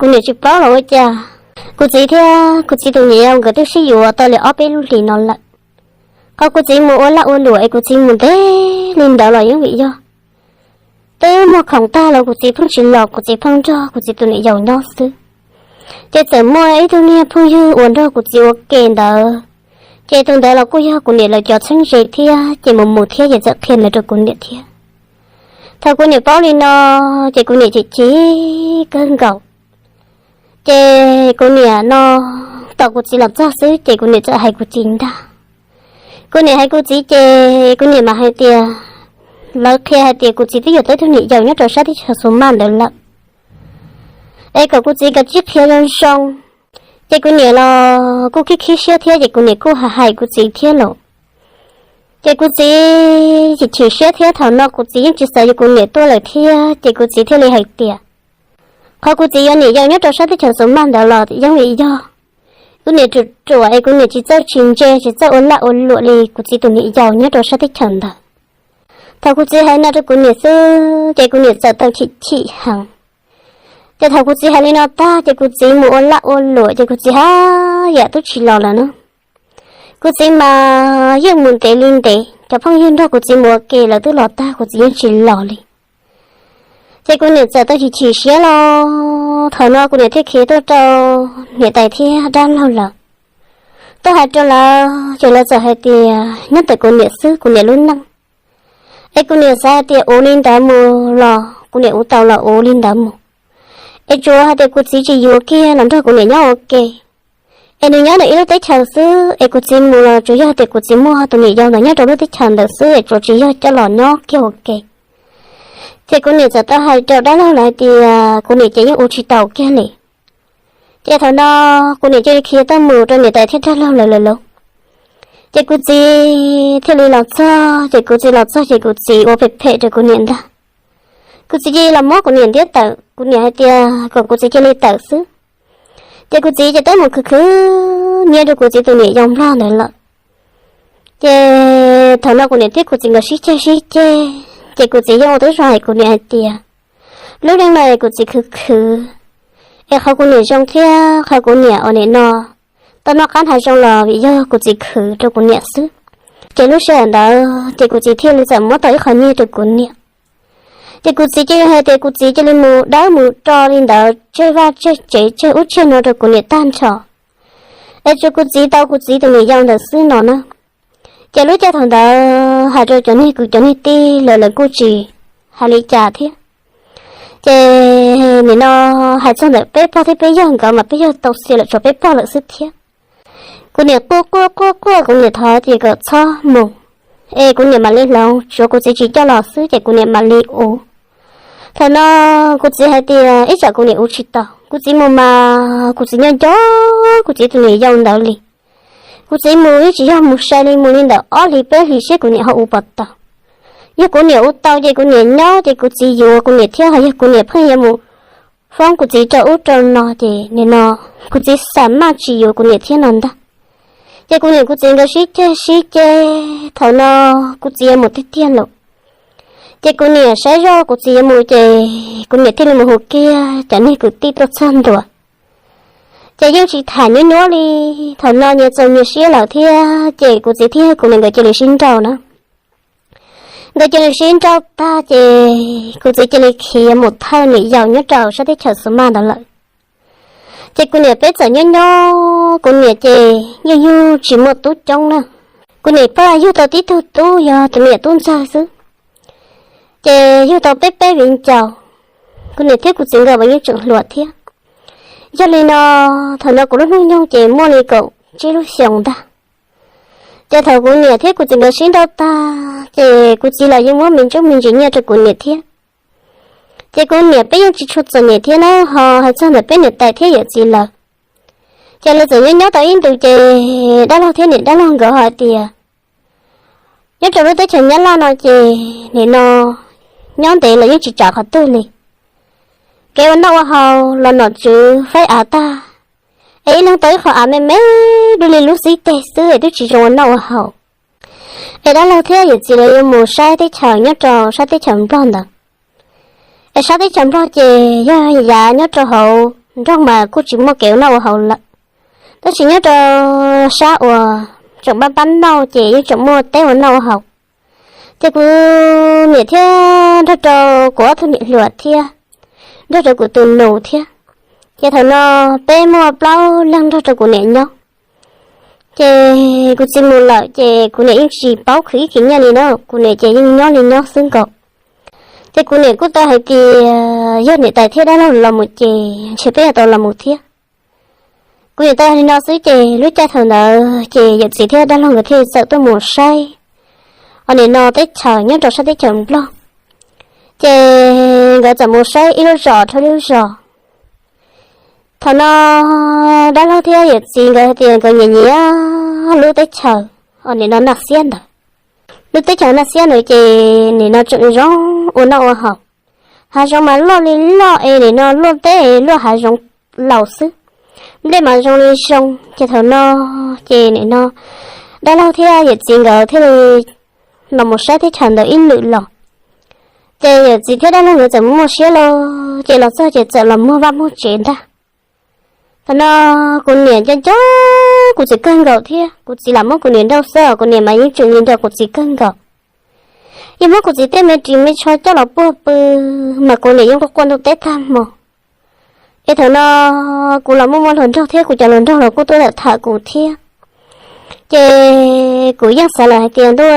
Kuv niam tsis paub los ua cas, kuv txiv thiab kuv txiv tus niam yau nkawd twb sib yuav tau li ob peb lub hlis no lawm. Qhov kuv txiv mus ua laj ua luam es kuv txiv mus ntev li ntawd los yeej vim yog twb muag khoom tag los kuv txiv pheej tsis los, kuv txiv pheej nrog kuv txiv tus niam yau nyob xwb. Ces txawm muaj ib tug niag phooj ywg uas nrog kuv txiv ua ke ntawd, ces tus ntawd los kuj yog kuv niam lawv cov txheeb ze thiab, ces mus mus thiab ces txawm qhia ntawd rau kuv niam thiab. Thaum kuv niam paub li no, ces kuv niam chim chim kawg nkaus. Ces kuv niam no, tos kuv txiv los txog xwb ces kuv niam txawm hais kuv txiv ntag. Kuv niam hais kuv txiv ces kuv niam mas hais tias, lawv qhia hais tias kuv txiv twb yuav tau tus niam yau nyob rau sab teb chaws Xus Maj ntawd lawm, es kom kuv txiv kav tsij qhia zoo zoo. Ces kuv niam los kuj khib khib siab thiab ces kuv niam kuj hais hais kuv txiv thiab los. Ces kuv txiv chim chim siab thiab, thaum no kuv txiv yeej tsis xav yuav kuv niam tuaj lawm thiab, ces kuv txiv thiaj li hais tias, qhov kuv txiv yuav niam yau nyob rau sab teb chaws Xus Maj ntawd los yeej vim yog kuv niam ruam ruam es kuv niam tsis txawj tsis ntse tsis txawj ua laj ua luam li kuv txiv tus niam yau nyob rau sab teb chaws ntawd. Thaum kuv txiv hais no rau kuv niam xwb ces kuv niam txawm tau chim chim heev. Ces thaum kuv txiv hais li no tag ces kuv txiv mus ua laj ua luam ces kuv txiv haj yam twb tsis los lawm na. Kuv txiv mas yeej mus ntev li ntev, cov phooj ywg nrog kuv txiv mus ua ke lawv twb los tag kuv txiv yeej tsis los li. Ces kuv niam txawm tau chim chim siab los, thaum no kuv niam thiaj khiav tuaj rau niam tais thiab dab laug lawv, tuaj hais rau lawv ces lawv txawm hais tias nyob ntawm kuv niam xwb kuv niam lub neej, es kuv niam xav hais tias ua li ntawd mus los kuv niam ua tau los ua li ntawd mus, es tsuas hais tias kuv txiv tsis yuav kiag los nrog kuv niam nyob ua ke, es nws nyob ntawm ib lub teb chaws xwb es kuv txiv mus los tsuas yog tias kuv txiv muaj tus niam yau ntawd nyob rau lub teb chaws ntawd xwb es tsuas tsis yog coj los nyob kiag ua ke. Ces kuv niam txawm tau hais rau dab laug lawv hais tias kuv niam ces yeej ua tsis tau kiag li. Ces thaum no kuv niam cia li khiav tuaj mus rau niam tais thiab dab laug lawv lawm lauj. Ces kuv txiv thiaj li los txog, ces kuv txiv los txog ces kuv txiv ua phem phem rau kuv niam ntag. Kuv txiv cia li los muab kuv niam ntiab tawm, kuv niam hais tias kom kuv txiv cia li tawm xwb. Ces kuv txiv ces twb mus khwv khwv nyiaj rau kuv txiv tus niam yau nplog ntawd lawm. Ces thaum no kuv niam thiab kuv txiv nkawd sib ceg sib ceg, ces kuv txiv yeej ua tib zoo hais kuv niam hais tias, lub neej no es kuv txiv khwv khwv, es qhov kuv niam zoo thiab qhov kuv niam ua nim no tau noj qab hnav zoo los vim yog kuv txiv khwv rau kuv niam xwb. Ces lub sij hawm ntawd ces kuv txiv thiaj li txawm muab tau ib qho nyiaj rau kuv niam. Ces kuv txiv cia li hais tias kuv txiv cia li mus dawb mus do li ntawd tseg vaj tseg tsev tseg ub tseg no rau kuv niam tag nrho, es tsuas kuv txiv tau kuv txiv tus niam yau ntawd xwb no na. Ces lub caij thaum ntawd hais rau cov niag kwv cov niag tij lawv lawv kuj tsis hais li cas thiab. Ces nim no hais txog ntawm peb pog thiab peb yawg nkawd mas peb yawg tau xia lawm tsuas peb pog lawm xwb thiab. Kuv niam quaj quaj quaj quaj, kuv niam thov tias kom txhob mus, es kuv niam mam li hloov, tsuav kuv txiv tsis coj los xwb ces kuv niam mam li ua. Thaum no kuv txiv hais tias ib tsam kuv niam ua tsis tau, kuv txiv mus mas kuv txiv nyob nco kuv txiv tus niam yau ntawd li. Kuv txiv mus yeej tsis yog mus sai li, mus li ntawm ob hlis peb hlis seb kuv niam ho ua puas tau. Yog kuv niam ua tau ces kuv niam nyob ces kuv txiv yuav kuv niam thiab, ho yog kuv niam pheej yuav mus foob kuv txiv rau ub rau no ces nim no kuv txiv xam maj tsis yuav kuv niam thiab no ntag. Ces kuv niam kuv txiv nkawd sib ceg sib ceg, thaum no kuv txiv yuav mus tiag tiag lawm. Ces kuv niam saib zoj kuv txiv yuav mus ces kuv niam thiaj li mus hu kiag cov niag kwv tij tuaj txog ntua. Ces yeej tsis tham nyuab nyuab li, thaum no nyias txaus nyias siab lawm thiab ces kuv txiv thiab kuv niam nkawd cia li sib nrauj na. Nkawd cia li sib nrauj tag ces kuv txiv cia li khiav mus thawj niam yau nyob rau sab teb chaws Xus Maj ntawd lawm. Ces kuv niam peb txawm nyob nyob, kuv niam ces yeej yug tsis muaj tub coob na. Kuv niam pheej yug tau tib tug tub yog tus niam tub ntxawg xwb. Ces yug tau peb peb viv ncaus, kuv niam thiab kuv txiv nkawd mas yeej tseem hluas thiab. Yog li no, thaum no kuv lub hnub nyoog ces muaj li kaum tsib lub xyoos ntag. Ces thaum kuv niam thiab kuv txiv nkawd sib nrauj tag ces kuv txiv los yeej muab me ntsuj me ntsis nyiaj rau kuv niam thiab. Ces kuv niam peb yeej tsis tshua txom nyem thiab na, ho hais txog ntawm peb niam tais thiab yawm txiv lawv, ces lawv txawm nyob nyob tau ib ntus ces dab laug thiab niam dab laug nkawd hais tias nyob rau lub teb chaws Nyab Laj no ces nim no nyob ntev los yeej tsis tsav qhov twg li. Kev ua noj ua haus los nom tswv faib av tag, es ib leeg tau ib qho av me me dua li lub xib teg xwb es twb tsis zoo ua noj ua haus. Es dab laug thiab yawm txiv lawv yuav mus saib teb chaws nyob rau sab teb chaws Nplog ntawd. Es sab teb chaws Nplog ces yog yav nyob rau hauv nroog mas kuj tsis muaj kev ua noj ua haus lawm. Tab sis nyob rau sab uas tseem pab pab noj ces yeej tseem muaj teb ua noj ua haus. Ces kuv niam thiab nrog rau kuv ob tug niam hluas thiab nrog rau kuv tus nus thiab, ces thaum no peb muaj plaub leeg nrog rau kuv niam nyob. Ces kuv txiv mus lawm ces kuv niam yeej tsis paub khwv ib khwv nyiaj li na, kuv niam ces yeej nyob li nyob xwb nkaus. Ces kuv niam kuj tau hais tias yog niam tais thiab dab laug los mus ces ntshe peb yuav tau los mus thiab. Kuv niam tau li no xwb ces lub caij thaum ntawd ces yawm txiv thiab dab laug nkawd thiaj txawm tuaj mus saib, o, nim no teb chaws nyob rau sab teb chaws Nplog. Ces nkawd txawm mus saib ib lub zos dhau ib lub zos. Thaum no dab laug thiab yawm txiv nkawd hais tias nkawd nyiam nyiam lub teb chaws, o, nim no Naj Xiab ntawd. Lub teb chaws Naj Xiab ntawd ces nim no tseem zoo ua noj ua haus. Hav zoov mas loj li loj es nim no luaj teb luaj hav zoov laus xwb. Nplej mas zoo li zoo, ces thaum no ces nim no dab laug thiab yawm txiv nkawd thiaj li los mus saib teb chaws ntawd ib lwm los. Ces yawm txiv thiab dab laug nkawd txawm muaj siab los, ces los txog ces txawm los muag vaj muag tsev ntag. Thaum no kuv niam nco nco kuv txiv kawg nkaus thiab, kuv txiv lam muab kuv niam nrauj xwb os, kuv niam mas yeej tseem nyiam nrog kuv txiv kawg nkaus. Yeej muab kuv txiv tej me ris me tsho coj los puag pw, mas kuv niam yeej quaj quaj ntuj teb tag hmo. Es thaum no kuv los muaj muaj hluas nraug thiab kuv cov hluas nraug los kuj tuaj tham kuv thiab. Ces kuv yeej xav lawm hais tias ntuj,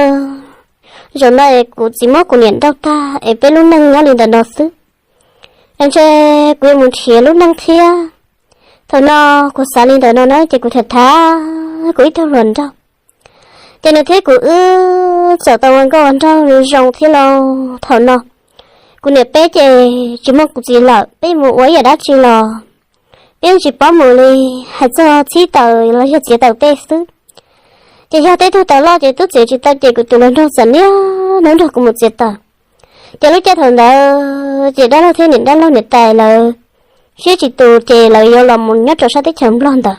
zaum no es kuv txiv muab kuv niam nrauj tag es peb lub neej nyob li ntawm no xwb, es ntshe kuv yuav mus nrhiav lub neej thiab. Thaum no kuv xav li ntawm no na ces kuv tham tham kuv ib tug hluas nraug, ces nws thiab kuv wb txawm tau ua nkauj ua nraug zoo thiab lauj. Thaum no kuv niam peb ces tsis muaj kuv txiv lawm, peb mus ua ib yam dab tsi los peb yeej tsis paub mus li, hais txog txhib taws los yog txiav taws tej xwb. Ces yog tej tug taws loj ces twb txiav tsis tau ces kuv tus hluas nraug txawm niaj hnub nrog kuv mus txiav taws. Ces lub caij thaum ntawd ces dab laug thiab niam dab laug niam tais lawv siab tsis tus ces lawv yuav los mus nyob rau sab teb chaws Nplog ntawd.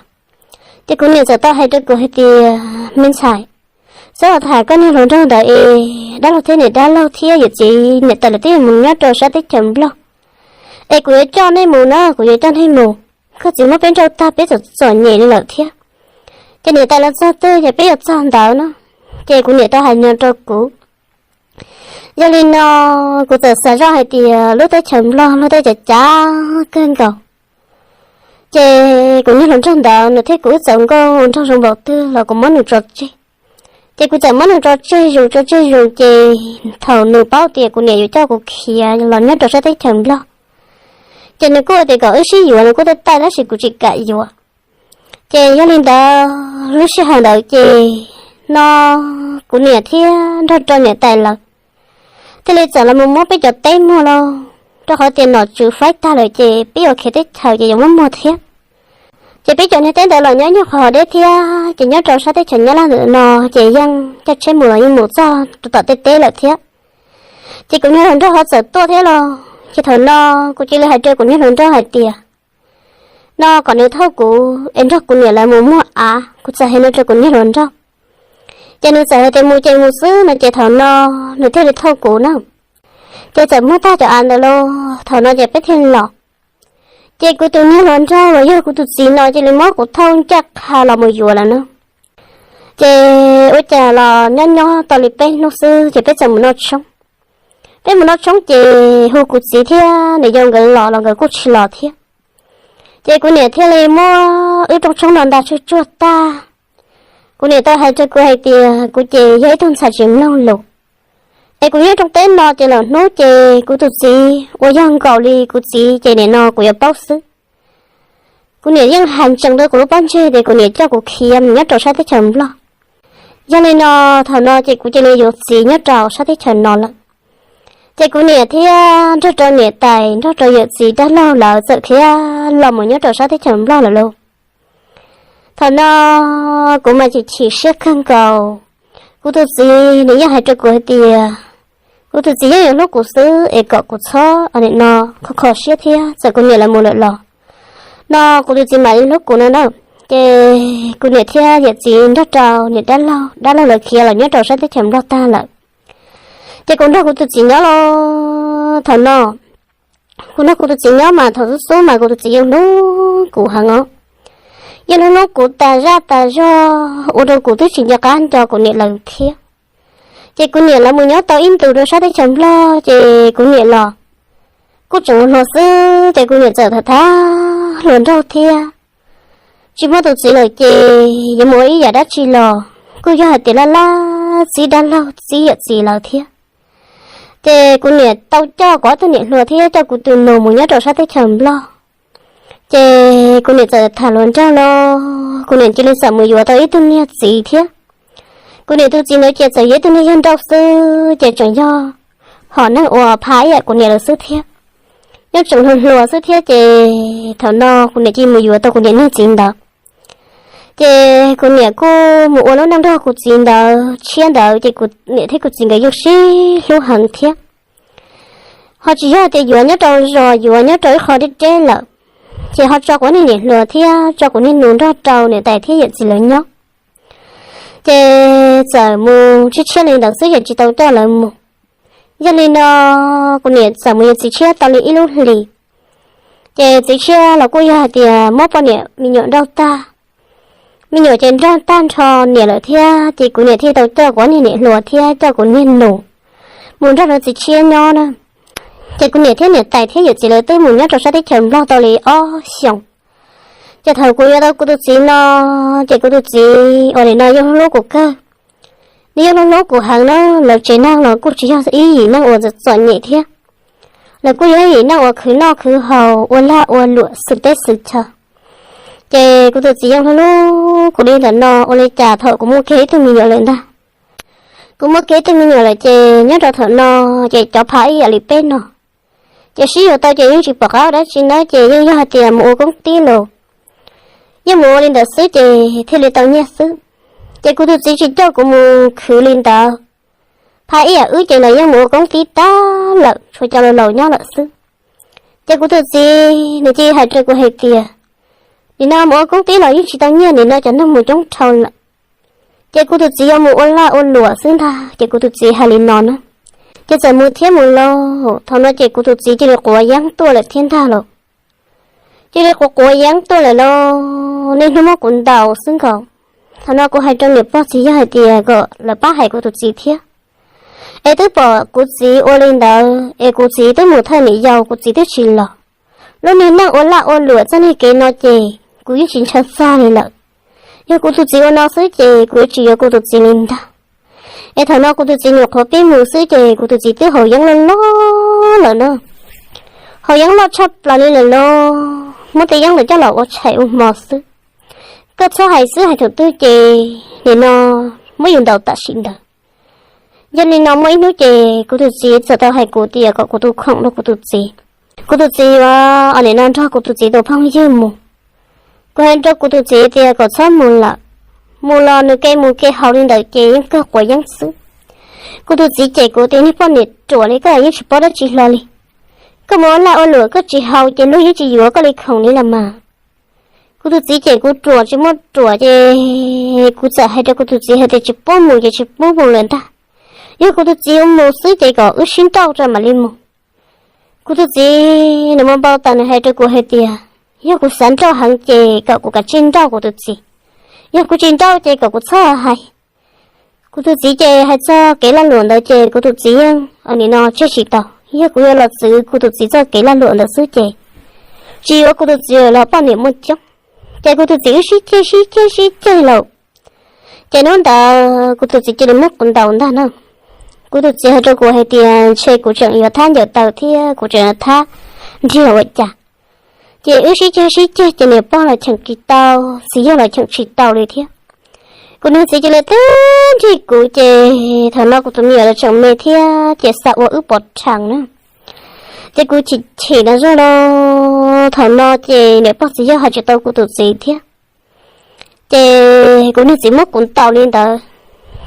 Ces kuv niam txawm tau hais rau kuv hais tias me ntxhais, txhob tham koj niag hluas nraug ntawd es dab laug thiab niam dab laug thiab yawm txiv niam tais lawv twb yuav mus nyob rau sab teb chaws Nplog, es kuv yuav coj nej mus na, kuv yuav coj nej mus. Koj txiv muab peb nrauj tag peb txom txom nyem li lawm thiab. Ces niam tais lawv txog twg ces peb yuav txog ntawd no. Ces kuv niam tau hais no rau kuv. Yog li no kuv txawm xav zoj hais tias lub teb chaws Nplog lub teb chaws cav kawg nkaus. Ces kuv niag hluas nraug ntawd nws thiab kuv wb txawm nkauj nraug zoo npaum twg los kuv muab nws tso tseg. Ces kuv txawm muab nws tso tseg zus tso tseg zus ces thaum nws paub tias kuv niam yuav coj kuv khiav los nyob rau sab teb chaws Nplog, ces nws kuj tias kom wb sib yuav, nws kuj taij taij tab sis kuv tsis kam yuav. Ces yog li ntawd lub sij hawm ntawd ces no kuv niam thiab nrog rau niam tais lawv thiaj li txawm los mus muab peb cov teb muag lauj, rau qhov tias nom tswv faib tag lawm ces peb yuav khiav teb chaws ces yuav muab muag thiab. Ces peb cov niag teb ntawd los nyob nyuag qhov deb thiab ces nyob rau sab teb chaws Nyab Laj ntawm no ces yeej caij tsheb mus los yeej mus txog rau tom tej teb lawm thiab. Ces kuv niag hluas nraug ho txawm tuaj thiab los, ces thaum no kuv cia li hais rau kuv niag hluas nraug hais tias no kom nws thauj kuv es nrog kuv niam lawv mus muag av, kuv txawm hais no rau kuv niag hluas nraug. Ces nws txawm hais tias mus ces mus xwb no ces thaum no nws thiaj li thauj kuv na. Ces txawm muag tag cov av ntawd los thaum no ces peb thiaj los. Ces kuv tus niag hluas nraug uas yog kuv tus txiv no cia li muab kuv thauj ncaj qha los mus yuav lawm na. Ces ua cas los nyob nyob tau li peb hnub xwb ces peb txawm mus noj tshoob. Peb mus noj tshoob ces hu kuv txiv thiab niam yau nkawd los los nkawd kuj tsis los thiab. Ces kuv niam thiaj li muab wb rooj tshoob no nta tsuag tsuag tag. Kuv niam tau hais rau kuv hais tias kuv ces yog ib tug ntxhais tsis mloog lus, es kuv nyob rooj teb no ces lawm hnub ces kuv tus txiv uas yog nkaus li kuv txiv ces nim no kuv yuav paub xwb. Kuv niam yeej hais ntsees rau kuv lub pob ntseg tias kuv niam coj kuv khiav mus nyob rau sab teb chaws Nplog. Yog li no thaum no ces kuv cia li yuav txiv nyob rau sab teb chaws no lawm. Ces kuv niam thiab nrog rau niam tais nrog rau yawm txiv dab laug lawv txawm khiav los mus nyob rau sab teb chaws Nplog lawm lauj. Thaum no kuv mas chim chim siab kawg nkaus. Kuv tus txiv nws yeej hais rau kuv hais tias kuv tus txiv yeej yuav hlub kuv xwb es kom kuv txhob nim no kho kho siab thiab txawm kuv niam lawv mus lawm los no kuv tus txiv mam li hlub kuv no na. Ces kuv niam thiab yawm txiv nrog rau niam dab laug dab laug lawv khiav los nyob rau sab teb chaws Nplog tag lawm. Ces kuv nrog kuv tus txiv nyob los thaum no Kuv nrog kuv tus txiv nyob mas thaum xub xub mas kuv tus txiv yeej hlub kuv heev os, yeej hlub hlub kuv tas zaj tas zog ua rau kuv twb tsis nco qab nco kuv niam lawm thiab. Ces kuv niam lawv mus nyob tau ib ntus rau sab teb chaws Nplog ces kuv niam los kuj tseem hluas xwb ces kuv niam txawm tham tham hluas nraug thiab tsis muaj tus txiv lawm ces yuav mus ua ib yam dab tsi los kuj yog hais tias laj laj txib dab laug txib yawm txiv lawv thiab. Ces kuv niam tau coj kuv ob tug niam hluas thiab coj kuv tus nus mus nyob rau sab teb chaws Nplog. Ces kuv niam txawm tham hluas nraug los kuv niam cia li txawm mus yuav tau ib tug niag txiv thiab. Kuv niam tus txiv ntawd ces txawm yog ib tug niag yawg nrauj xwb ces tseem yog hom neeg uas pha ib yam kuv niam lawv xwb thiab. Yeej tseem hluas hluas xwb thiab ces thaum no kuv niam cia li mus yuav tau kuv niam niag txiv ntawd. Ces kuv niam kuj mus ua lub neej nrog kuv txiv ntawd tshiab ntawd ces kuv niam thiab kuv txiv nkawd yeej sib hlub heev thiab. Ho tsis yog tias yuav nyob rau zos, yuav nyob rau ib qho deb deb lawm, ces ho tso kuv niag niam hluas thiab tso kuv niag nus nrog rau niam tais thiab yawm txiv lawv nyob. Ces txawm mus tshiab tshiab li ntawd xwb ces tsis tau coj lawv mus. Yog li no kuv niam txawm mus yuav txiv tshiab tau li ib lub hlis. Ces txiv tshiab los kuj yog hais tias muab poj niam me nyuam nrauj tag, me nyuam ces nrog tag nrho niam lawm thiab ces kuv niam thiaj tau coj kuv niag niam hluas thiab coj kuv niag nus mus nrog lawv txiv tshiab nyob na. Ces kuv niam thiab niam tais thiab yawm txiv lawv twb mus nyob rau sab teb chaws Nplog tau li ob xyoos. Ces thaum kuv yuav tau kuv tus txiv no, ces kuv tus txiv uas nim no yeej hlub kuv kawg. Nws yeej hlub hlub kuv heev na, lawv tsev neeg los kuj tsis yog ib yim neeg uas txom nyem thiab. Lawv kuj yog ib yim neeg uas khwv noj khwv haus ua lag ua luam xwm teb xwm chaw. Ces kuv tus txiv yeej hlub hlub kuv li ntawm no ua li cas thaum kuv muaj kiag ib tug me nyuam lawm ntag. Kuv muaj kiag ib tug me nyuam lawm ces nyob rau thaum no ces cov pha ib yam li peb no ces sib yuav tau ces yeej tsis pom qab ua dab tsi nawb ces yeej yog hais tias mus ua koob tib los yeej mus ua li ntawd xwb ces thiaj li tau nyiaj xwb. Ces kuv tus txiv tsis coj kuv mus khwv li ntawd. Pha ib yam wb ces lawv yeej mus ua koob tib tag lawm tshuav cov laus laus nyob lawm xwb. Ces kuv tus txiv nws cia li hais rau kuv hais tias nim no mus ua koob tib los yeej tsis tau nyiaj, nim no cov neeg mus coob dhau lawm. Ces kuv tus txiv yuav mus ua lag ua luam xwb ntag ces kuv tus txiv hais li no na. Ces txawm mus thiab mus lauj, thaum no ces kuv tus txiv cia li quav yeeb tuaj lawm thiab ntag lauj. Cia li quav quav yeeb tuaj lawm lauj, niaj hnub muab kuv ntaus xwb nkaus. Thaum no kuv hais rau niam pog txiv yawg hais tias kom lawv pab hais kuv tus txiv thiab, es twb pom kuv txiv ua li ntawd es kuv txiv twb mus thawj niam yau kuv txiv twb tsis los. Lub niag neej ua laj ua luam txoj niag kev no ces kuv yeej tsis ntshaw txog li lawm. Yog kuv tus txiv ua no xwb ces kuv yuav tsis yuav kuv tus txiv li ntag. Es thaum no kuv tus txiv nyuam qhuav pib mus xwb ces kuv tus txiv twb haus yeeb loj loj lawm na. Haus yeeb loj tshaj plaws li lawm lauj, muab tej yeeb ntawd coj los ua tshais ua hmo xwb. Koj txhob hais xwb, hais thaum twg ces nim no muab yus ntaus tam sim ntawd. Yog li no muaj ib hnub ces kuv tus txiv txawm tau hais kuv tias kom kuv tus khoom rau kuv tus txiv, kuv tus txiv yuav nim no nrog kuv tus txiv tus phooj ywg mus. Kuv hais rau kuv tus txiv tias kom txhob mus lawm, mus los nws ke mus ke haus li ntawd ces yeej kawg quav yeeb xwb. Kuv tus txiv cem kuv tias niag poj niam ruam li koj yeej tsis paub dab tsi hlo li. Koj mus ua laj ua luam koj tsis haus ces luag yeej tsis yuav koj li khoom li los mas. Kuv tus txiv cem kuv ruam tsis muaj ruam ces kuv txawm hais rau kuv tus txiv hais tias tsis pub mus ces tsis pub mus lawm ntag. Yog kuv tus txiv mus xwb ces kom wb sib nrauj rau mam li mus. Kuv tus txiv nws muaj npau taws nws hais rau kuv hais tias yog kuv xav nrauj heev ces kom kuv kav tsij nrauj kuv tus txiv, yog kuv tsis nrauj ces kom kuv txhob hais. Kuv tus txiv ces hais txog kev lag luam ntawd ces kuv tus txiv yeej nim no tseg tsis tau. Yog kuv yuav los txwv kuv tus txiv txoj kev lag luam ntawd xwb ces tsis yuav kuv tus txiv los poj niam muaj coob. Ces kuv tus txiv wb sib ceg sib ceg sib ceg lawm. Ces hnub ntawd kuv tus txiv cia li muab kuv ntaus ntag na. Kuv tus txiv hais rau kuv hais tias ntshe kuv tseem yuav thab ncaws taw thiab kuv tseem yuav thab nrhiav ua cas. Ces wb sib ceg sib ceg ces niam pog los cheem tsis tau, txiv yawg los cheem tsis tau li thiab. Kuv niag txiv cia li twb nrig kuv ces thaum no kuv tus me nyuam los tseem me thiab ces xav ua wb pov rhees na. Ces kuv chim chim no zog los thaum no ces niam pog txiv yawg hais tsis tau kuv tus txiv thiab. Ces kuv niag txiv muab kuv ntaus li ntawd,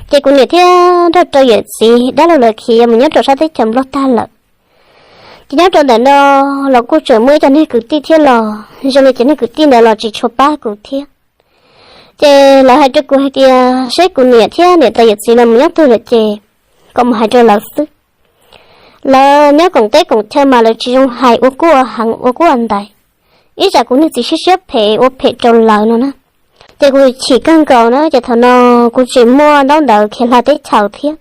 ces kuv niam thiab nrog rau yawm txiv dab laug lawv khiav mus nyob rau sab teb chaws Nplog tag lawm. Ces nyob rau ntawm no los kuj tseem muaj ib co niag kwv tij thiab los zoo li cov niag kwv tij ntawd los tsis tshua pab kuv thiab. Ces lawv hais rau kuv hais tias seb kuv niam thiab niam tais yawm txiv lawv mus nyob twg lawm ces kom mus hais rau lawv xwb. Lawv nyob koom teb koom chaw mas lawv tsis zoo hais, ua kuj ua heev ua kuj ua ntaiv. Ib tsam kuv niag txiv siab siab phem ua phem rau lawv no na. Ces kuv chim kawg nkaus na, ces thaum no kuv tsis muaj ntaub ntawv khiav hla teb chaws thiab.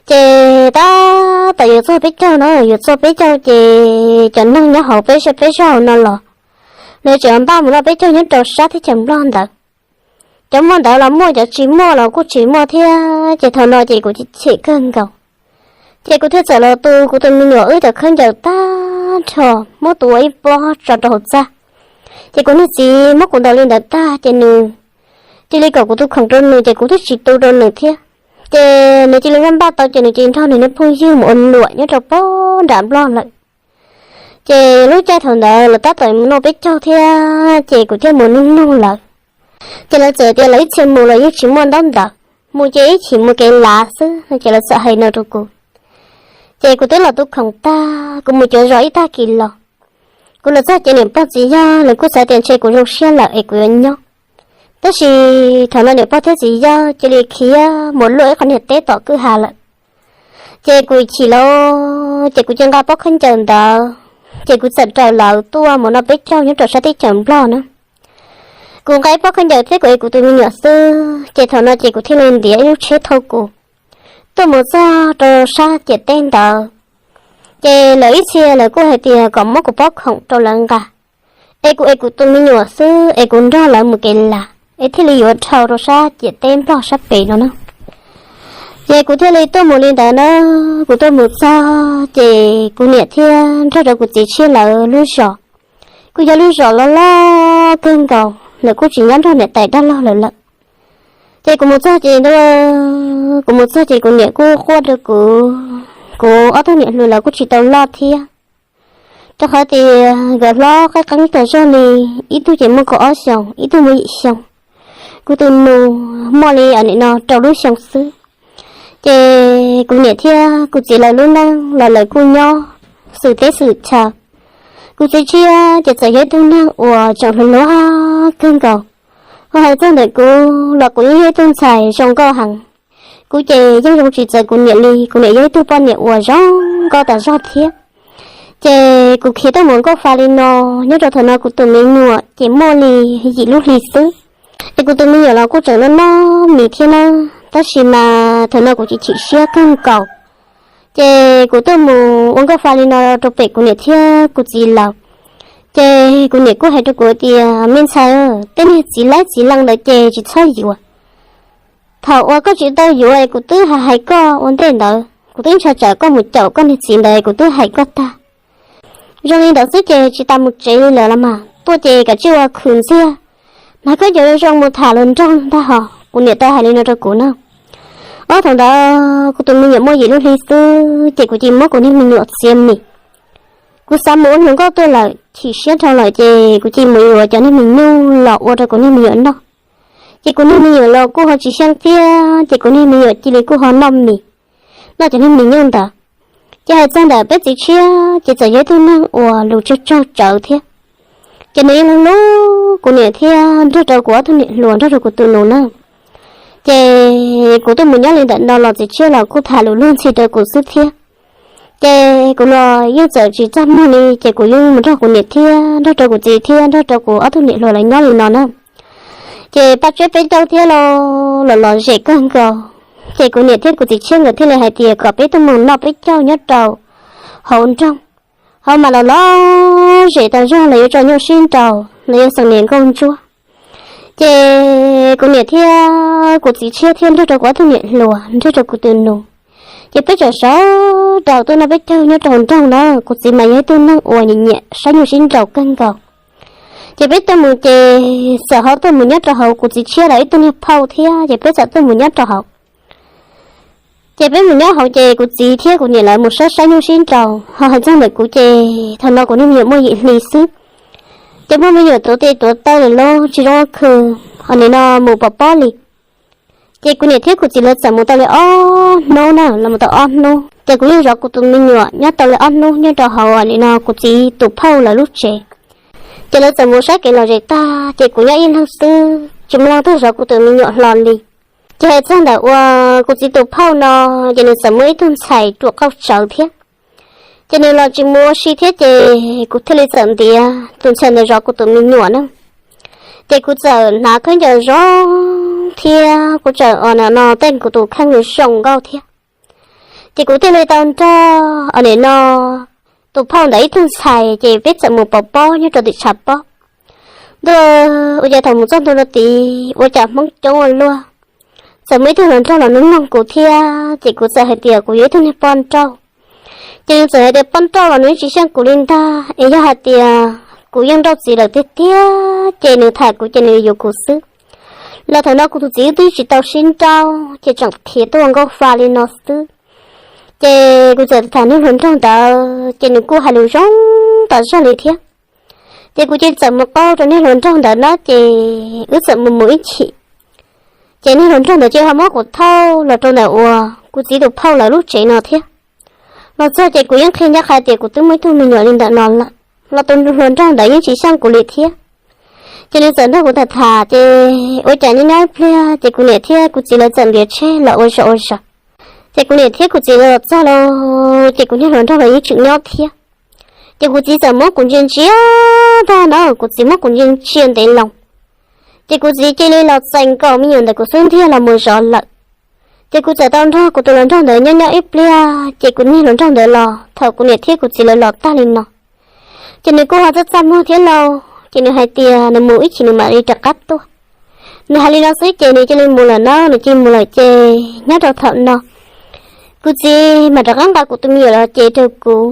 Ces tab tom yuav txog peb caug na, yuav txog peb caug ces cov neeg nyob hauv peb zej peb zog no los lawv tseem npaj mus noj peb caug nyob rau sab teb chaws Nplog ntawd. Cov muaj ntawv los muaj, cov tsis muaj los kuj tsis muaj thiab, ces thaum no ces kuv chim kawg nkaus. Ces kuv thiaj txawm los tu kuv tus me nyuam wb cov khaub ncaws tag nrho, muab tua ua ib pob tso rau hauv txaj. Ces kuv niag txiv muab kuv ntaus li ntawd tag ces nws cia li kom kuv tus khoom rau nws, ces kuv twb tsis tu rau nws thiab. Ces nws cia li npaj npaj tau ces nws cia li nrog nws niag phooj ywg mus ua luam nyob rau pem nram Nplog lawm. Ces lub caij thaum ntawd lawv tab tom mus noj peb caug thiab, ces kuv thiaj mus nug nug lawv. Ces lawv txawm tias lawv ib txhia mus los yeej tsis muaj ntaub ntawv, mus ces ib chim mus kev lav xwb no, ces lawv txawm hais no rau kuv. Ces kuv twb los tu khoom tag, kuv mus cuav zos ib tag kis los, kuv los txog ces niam pog txiv yawg lawv kuj xav tias ntshe kuv zoo siab lawm es kuv yuav nyob. Tab sis thaum no niam pog thiab txiv yawg cia li khiav mus luaj ib qho niag teb tom kwj ha lawm. Ces kuv chim lauj, ces kuv cia nqa pob khaub ncaws ntawd, ces kuv txawm raws lawv tuaj mus noj peb caug nyob rau sab teb chaws Nplog na. Kuv nqa ib pob khaub ncaws thiab kuv ev kuv tus me nyuam xwb, ces thaum no ces kuv thiaj li ntiav ib lub tsheb thauj kuv tuaj mus txog rau sab ciam teb ntawd. Ces lawv ib txhia lawv kuj hais tias kom muab kuv pob khoom rau lawv nqa, es kuv ev kuv tus me nyuam xwb es kuv nrog lawv mus kev lav es thiaj li yuav dhau rau sab ciam teb Nplog sab pem no na. Ces kuv thiaj li tuaj mus li ntawd na. Kuv tuaj mus txog ces kuv niam thiab nrog rau kuv txiv tshiab lawv lub zos kuj yog lub zos loj loj kawg nkaus, lawv kuj tsis nyob nrog niam tais dab laug lawm lawm. Ces kuv mus txog ces, kuv mus txog ces kuv niam kuj quaj rau kuv, kuv ob tug niam hluas lawv kuj tsis tau loj thiab, rau qhov tias nkawd hlob qab qeeb tas zog li, ib tug ces muaj kaum ob xyoos, ib tug muaj yim xyoo. Kuv tus nus muaj li nim no rau lub xyoo xwb. Ces kuv niam thiab kuv txiv lawv lub neej los lawv kuj nyob xwm teb xwm chaw. Kuv txiv tshiab ces txawm yog ib tug neeg uas tseem hluas hluas kawg nkaus, ho hais txog ntawm kuv los kuv yeej yog ib tug ntxhais zoo nkauj heev. Kuv ces yeej zoo tsis txawv kuv niam li, kuv niam yog ib tug poj niam uas zoo nkauj tas zog thiab. Ces kuv khiav tuaj mus nkauj fa li no, nyob rau thaum no kuv tus me nyuam ces muaj li yim lub hli xwb. Ces kuv tus me nyuam los kuj tseem noj noj mis thiab na, tab sis mas thaum no kuv chim chim siab kawg nkaus. Ces kuv tuaj mus ua nkauj fa li no rau pem kuv niam thiab kuv txiv lawv. Ces kuv niam kuj hais rau kuv tias, me ntxhais, tej niag txiv laib txiv leej ntawd ces tsis txhob yuav. Thaum uas koj tsis tau yuav es kuv twb hais hais koj ua ntej ntawd, kuv twb ntshai tsam koj mus caum koj niag txiv ntawd es kuv twb hais koj tag. Zoo li ntawd xwb ces tsis tas mus tsev li lawm los mas, tuaj ces kav tsij ua khwv ntxiag, hnav khaub ncaws zoo mus tham luag nroog ntag hos. Kuv niam tau hais li no rau kuv na. Ob thaum ntawd kuv tus me nyuam muaj yim lub hli xwb ces kuv cia muab kuv niag me nyuam txiav mis. Kuv xav mus ua hluas nkauj tuaj lawm, chim siab dhau lawm ces kuv cia mus yuav cov niag mis nyuj los ua rau kuv niag me nyuam noj. Ces kuv niag me nyuam los kuj ho tsis xyeej thiab, ces kuv niag me nyuam cia li kuj ho noj mis, noj cov niag mis nyuj ntawd. Ces hais txog ntawm peb txiv tshiab ces txawm yog ib tug neeg uas lus tsawg tsawg tsawv thiab. Ces nws yeej hlub hlub kuv niam thiab nrog rau kuv ob tug niam hluas nrog rau kuv tus nus na. Ces kuv tuaj mus nyob li ntawm no los txiv tshiab los kuj tham lus luag ntxhi rau kuv xwb thiab. Ces kuv los yeej txawm tsis txaj muag li, ces kuv yeej mus nrog kuv niam thiab nrog rau kuv txiv thiab nrog rau kuv ob tug niam hluas lawv nyob li no na. Ces paj tsiab peb caug thiab los los zem kawg nkaus. Ces kuv niam thiab kuv txiv tshiab nkawd thiaj li hais tias kom peb tuaj mus noj peb caug nyob rau hauv nroog, hauv mas los los zem tas zog, los yuav tso nyuj sib nraus, los yuav xeem niam nkauj ntsuab. Ces kuv niam thiab kuv txiv tshiab thiab nrog rau kuv ob tug niam hluas nrog rau kuv tus nus, ces peb txawm sawv daws tuaj noj peb caug nyob rau hauv nroog na. Kuv txiv mas yog ib tug neeg uas nyiam nyiam saib nyuj sib nraus kawg nkaus. Ces peb tuaj mus ces txawm ho tuaj mus nyob rau hauv kuv txiv tshiab lawv ib tug niag phauj thiab, ces peb txawm tuaj mus nyob rau hauv. Ces peb mus nyob hauv ces kuv txiv thiab kuv niam lawv mus saib saib nyuj sib nraus, ho hais txog ntawm kuv ces thaum no kuv niag me nyuam muaj yim hli xwb. Ces muaj me nyuam tuav tes tuav taw lawm los tsis zoo ua khw, ho nim no mus pom pob li. Ces kuv niam thiab kuv txiv lawv txawm mus tau li ob hnub na, los mus tau ob hnub ces kuv yeej zov kuv tus me nyuam nyob tau li ob hnub nyob rau hauv nim no kuv txiv tus phauj lawv lub tsev. Ces lawv txawm mus saib kev lom zem tag ces kuv nyob ib leeg xwb, tsis muaj leej twg zov kuv tus me nyuam hlo li. Ces hais txog ntawm uas kuv txiv tus phauj no, ces nws txawm muaj ib tug ntxhais ruam qauj tsawv thiab. Ces nws los tsis mus ua si thiab ces kuv thiaj li txawm ntiav tus ntxhais ntawd zov kuv tus me nyuam na. Ces kuv txawm hnav khaub ncaws zoo thiab kuv txawm ua no tej kuv tus kheej zoo nkauj thiab. Ces kuv thiaj li tau nrog ua nim no tus phauj ntawd ib tug ntxhais ces peb txawm mus pov pob nyob rau tim tshav pob. Ntuj, ua cas thaum mus txog ntua rau tid ua cas Hmoob coob ua luaj. Txawm muaj ib tug hluas nraug los nug nug kuv thiab ces kuv txawm hais tias kuv yog ib tug niag poj nrauj. Ces nws txawm hais tias poj nrauj los nws tsis xyeej kuv li ntag, es yog hais tias kuv yeej nrauj txiv lawm tiag tiag ces nws tham kuv ces nws yuav kuv xwb. Los thaum no kuv tus txiv twb tsis tau sib nrauj ces tseem khiav tuaj ua nkauj fa li no xwb. Ces kuv txawm tham niag hluas nraug ntawd ces nws kuj hais lus zoo tas zog li thiab. Ces kuv cia li txawm mus qauj rau niag hluas nraug ntawd na ces wb txawm mus mus ib chim. Ces niag hluas nraug ntawd ces ho muab kuv thauj los rau ntawm uas kuv txiv tus phauj lawv lub tsev no thiab. Los txog ces kuv yeej qhia ncaj qha tias kuv twb muaj ib tug me nyuam li ntawm no lawm, los tus hluas nraug ntawd yeej tsis xyeej kuv li thiab. Ces nws txawm nrog kuv tham tham ces ua cas nyob nyob ib pliag ces kuv niam thiab kuv txiv lawv txawm ntiav tsheb los ua zog ua zog. Ces kuv niam thiab kuv txiv lawv los txog lawm ces kuv niag hluas nraug los yeej tseem nyob thiab. Ces kuv txiv txawm muab kuv ntsia ntsia ntag na, kuv txiv muab kuv ntsia ntsia ntev loo. Ces kuv txiv cia li los txais nkaus me nyuam ntawm kuv xub ntiag los mus zov lawm. Ces kuv txawm tau nrog kuv tus hluas nraug ntawd nyob nyob ib pliag ces kuv niag hluas nraug ntawd los, thaum kuv niam thiab kuv txiv lawv los tag li no, ces nws kuj ho txaj txaj muag thiab lauj, ces nws hais tias nws mus ib chim nws mam li rov qab tuaj. Nws hais li no xwb ces nws cia li mus lawm na, nws cia li mus lawm ces nyob rau thaum no kuv txiv mam rov qab nqa kuv tus me nyuam los cev rau kuv.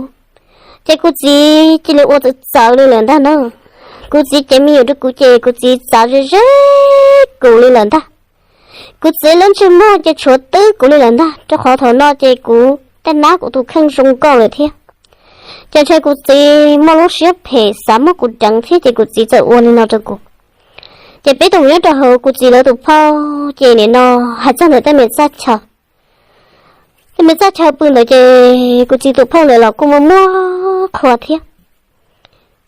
Ces kuv txiv cia li ua txawv txawv li lawm ntag na. Kuv txiv cev me nyuam rau kuv ces kuv txiv txav ze ze kuv li lawm ntag. Kuv txiv lub ntsej muag ces tshuav twb kuv li lawm ntag, rau qhov thaum no ces kuv tej nab kuv tus kheej zoo nkauj lawm thiab. Ces ntshe kuv txiv muaj lub siab phem xav muab kuv deev thiab ces kuv txiv txawm ua li no rau kuv. Ces peb tau mus nyob rau hauv kuv txiv lawv tus phauj ces nim no hais txog ntawm tej me txaj chaw, tej me txaj chaw pw ntawd ces kuv txiv tus phauj ntawd los kuj muaj muaj qhua thiab.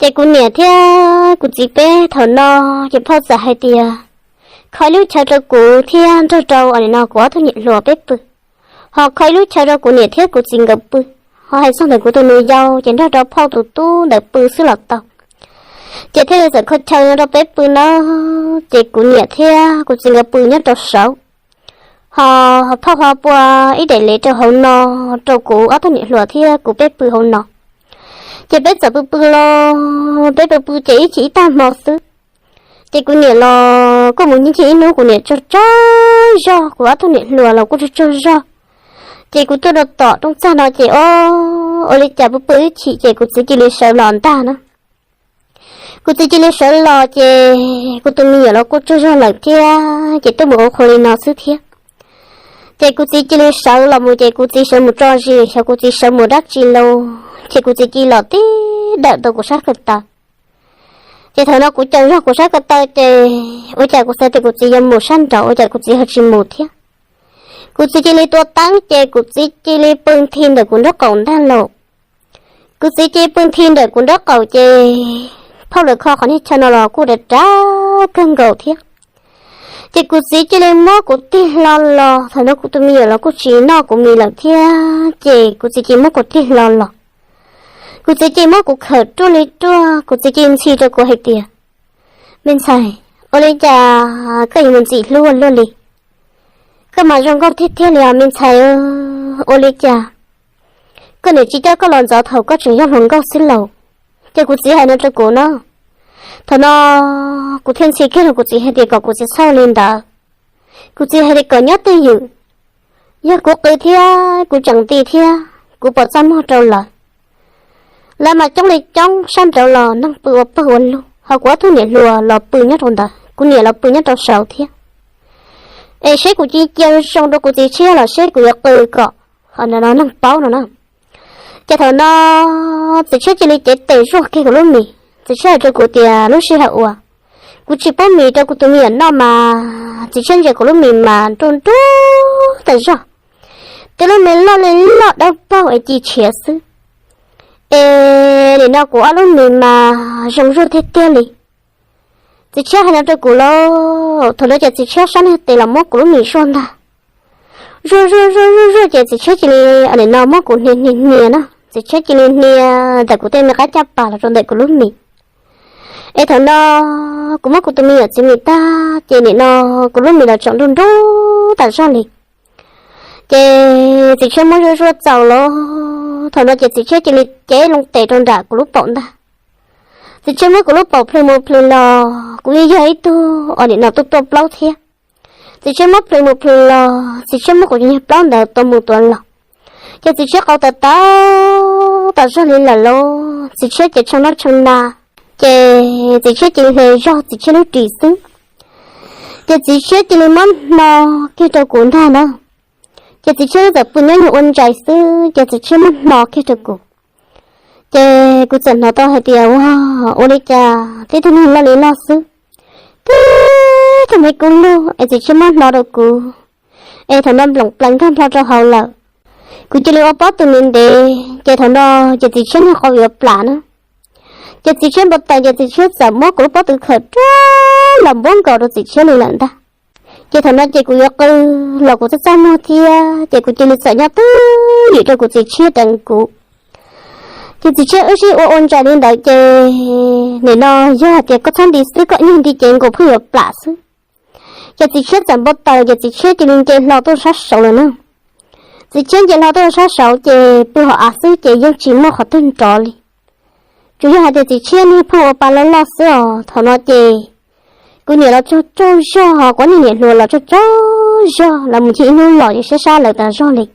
Ces kuv niam thiab kuv txiv peb thaum no ces phauj txawm hais tias kho ib lub chaw rau kuv thiab nrog rau ua nim no kuv ob tug niam hluas peb pw, ho kho ib lub chaw rau kuv niam thiab kuv txiv nkawd pw, ho hais txog ntawm kuv tus nus yau ces nrog rau phauj tus tub ntawd pw xwb los tau. Ces thiaj li txawm kho chaw no rau peb pw na, ces kuv niam thiab kuv txiv nkawd pw nyob rau saud, ho phauj ho pua ib daim lev rau hauv no rau kuv ob tug niam hluas thiab kuv peb pw hauv no. Ces peb txawm pw pw los peb pw pw ces ib chim ib tag hmo xwb, ces kuv niam los kuj mus nyob ib hnub kuv niam tsaug tsaug zog, kuv ob tug niam hluas los kuj tsaug tsaug zog. Ces kuv tuaj rau tom rooj txag no ces o, ua li cas pw pw ib chim ces kuv txiv cia li sawv los ntag na. Kuv txiv cia li sawv los ces kuv tus me nyuam los kuj tsaug zog lawm thiab ces tuaj mus ua qhua li no xwb thiab. Ces kuv txiv cia li sawv los mus ces kuv txiv sawv mus tso zis xyov kuv txiv sawv mus dab tsi lauj, ces kuv txiv cia li los tib dawm rau kuv sab ko taw. Ces thaum no kuv caum zog kuv sab ko taw ces ua cas kuv xav tias kuv txiv yuav mus sab nraud ua cas kuv txiv ho tsis mus thiab. Kuv txiv cia li tua teeb ces kuv txiv cia li pw nthi ntawm kuv nraub qaum ntag lauj. Kuv txiv cia li pw nthi ntawm kuv nraub qaum ces phauj lawv kho qhov niag chaw no los kuj dav dav kawg nkaus thiab. Ces kuv txiv cia li muab kuv tig hlo los, thaum no kuv tus me nyuam los kuj tsis noj kuv mis lawm thiab ces kuv txiv cia li muab kuv tig hlo los. Kuv txiv cia li muab kuv khawm ruaj li ruaj, kuv txiv cia li ntxhi rau kuv hais tias, me ntxhais, ua li cas koj yuav mus ntxim hlub ua luaj li? Koj mas zoo nkauj tiag tiag li os me ntxhais, ua li cas koj niam tsis coj koj los ntxov thaum koj tseem yog hluas nkauj xwb lauj? Ces kuv txiv hais no rau kuv na. Thaum no kuv thiaj ntxhi kiag rau kuv txiv hais tias kom kuv tsis txhob li ntawd. Kuv txiv hais tias kom nyob twj ywm, yog kuv qw thiab kuv tseem nti thiab kuv pom txaj muag rau lawv. Lawv mas coob li coob sab nraud los neeg pw ua pawg ua lug, ho kuv ob tug niam hluas los pw nyob rau ntawd, kuv niam los pw nyob rau saud thiab. Es seb kuv cia li cia zoo rau kuv txiv tshiab los seb kuv yuav qw kom ho nim no neeg paub no na. Ces thaum no txiv tshiab cia li cev tes zuaj kiag kuv lub mis, txiv tshiab hais rau kuv tias lub sij hawm uas kuv tsis pub mis rau kuv tus me nyuam noj mas txiv tshiab ntsia kuv lub mis mas nruj nruj tas zog, tej lub mis loj li loj dawb paug es ci tshiav xwb. Es nim no kuv ob lub mis mas zoo zuaj tiag tiag li. Txiv tshiab hais no rau kuv lauj, thaum no ces txiv tshiab sab niag tes los muab kuv lub mis zuaj ntag. Zuaj zuaj zuaj zuaj zuaj ces txiv tshiab cia li nim no muab kuv hnia hnia hnia na. txiv tshiab cia li hnia ntawm kuv tej me qab caj pas los rau ntawm kuv lub mis. Es thaum no kuv muab kuv tus me nyuam txiv mis tag ces nim no kuv lub mis los tseem nruj nruj tas zog li. Ces txiv tshiab muab zuaj zuaj txaus los thaum no ces txiv tshiab cia li cev loo tes rau nram kuv lub paum ntag. Txiv tshiab muab kuv lub paum plhws mus plhws los kuv yeej yog ib tug uas nim no tuaj tuaj plaub thiab. Txiv tshiab muab plhws mus plhws los txiv tshiab muab kuv cov niag plaub ntawd tua mus tua los. Ces txiv tshiab qau tawv tawv tas zog li lawm los txiv tshiab ces tshee noj tshee na. Ces txiv tshiab cia li hle zog txiv tshiab lub ris xwb. Ces txiv tshiab cia li muab hno kiag rau kuv ntag na. Ces txiv tshiab txawm pw nyob nyuag ua ntsais xwb ces txiv tshiab muab hno kiag rau kuv. Ces kuv txawm hnov tau hais tias ua, ua li cas tib tug neeg loj li loj xwb, tib tug me kub lug es txiv tshiab muab hno rau kuv. Es thaum no nploom plaws nkag nplho rau hauv lawm. Kuv cia li ua pob tw ntev ntev ces thaum no ces txiv tshiab niag qau yuav plam na. Ces txiv tshiab npau taws ces txiv tshiab txawm muab kuv lub pob tw khawm ruaj los npuab nkaus rau txiv tshiab li lawm ntag. Ces thaum no ces kuv yuav qw los kuv txaj txaj muag thiab ces kuv cia li txawm nyob twj ywm rau kuv txiv tshiab deev kuv. Ces txiv tshiab wb sib ua ua ntsais li ntawd ces nim no yog hais tias koj txhob nti xwb koj ib nyuag nti ces nkaus pheej yuav plam xwb. Ces txiv tshiab txawm npau taws ces txiv tshiab cia li nce hlo tuaj sab saud lawm na. Txiv tshiab nce hlo tuaj sab saud ces pw hauv av xwb ces yeej tsis muaj qhov twg nrov li. Tsuas yog hais tias txiv tshiab niag pheej ua pa loj loj xwb os. Thaum no ces kuv niam los tsaug tsaug zog ho kuv niag niam hluas los tsaug tsaug zog, lawv mus ncig ib hnub los yeej siab sab lawv tas zog li.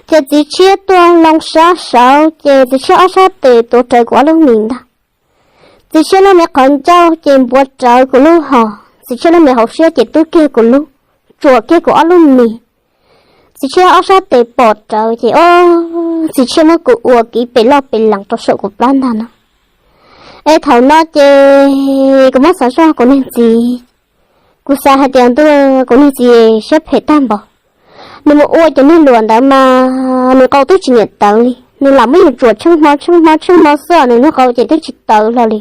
Ces txiv tshiab tuaj loo sab saud ces txiv tshiab ob sab tes tuav rawv kuv ob lub mis ntag. Txiv tshiab lub me qhov ncauj ces npuav rawv kuv lub hos, txiv tshiab lub me hauv siab ces tub kiag kuv lub, tsuam kiag kuv ob lub mis. Txiv tshiab ob sab tes pom rawv ces o, txiv tshiab muab kuv ua kiv pes loj pes lees rau saum kuv plab ntag no. Es thaum no ces kuv muab xav zog kuv niag txiv, kuv xav hais tias ntuj, kuv niag txiv siab phem tag npaum. Nws mus ua cov niag luam ntawd mas nws qau twb tsis niam tawv li, nws lam muab yus tsuam tsheej hmo tsheej hmo tsheej hmo xwb os, nws niag qau ces twb tsis tawv hlo li.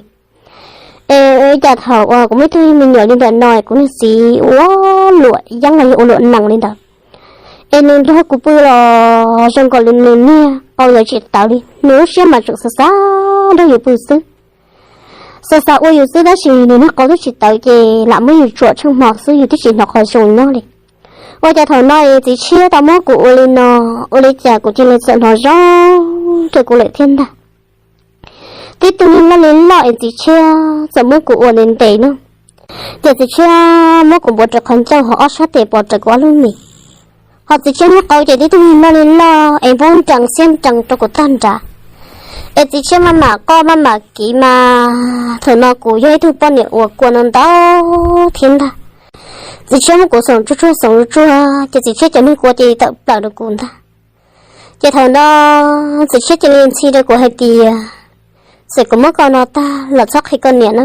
Es cas thaum uas kuv muaj ib tug me nyuam li ntawm no kuv niag txiv ua luam yeeb los yog ua luam nees li ntawd, es nws nrog kuv pw los zoo nkaus li nws niag qau ntawd tsis tawv li, nws lub siab mas tseem xav xav nrog yus pw xwb. Xav xav ua yus xwb tab sis nws niag qau twb tsis tawv ces lam muab yus tsuam tsheej hmo xwb, yus twb tsis hnov qhov zoo nyob li. Ua cas thaum no es txiv tshiab tau muab kuv ua li no, ua li cas kuv cia li txawm hnov zoo rau kuv lawm thiab ntag. Tib tug niag loj li loj es txiv tshiab txawm muab kuv ua ntev ntev no. Ces txiv tshiab muab kuv npuav rawv qhov ncauj ho ob sab tes pom rawv kuv ob lub mis. Ho txiv tshiab niag qau ces tib tug niag loj li loj es npuab nrees xiab nrees rau kuv tag nrad. Es txiv tshiab maj mam qoj maj mam kiv mas thaum no kuv yog ib tug poj niam uas kua ntau ntau thiab ntag. Txiv tshiab muab kuv xoom tsuag tsuag xoom tsuag tsuag ces txiv tshiab cov niag kua cia li tawm plaws rau kuv ntag. Ces thaum no txiv tshiab cia li ntxhi rau kuv hais tias, txawm kuv muab koj no tag los txhob qhia koj niam na.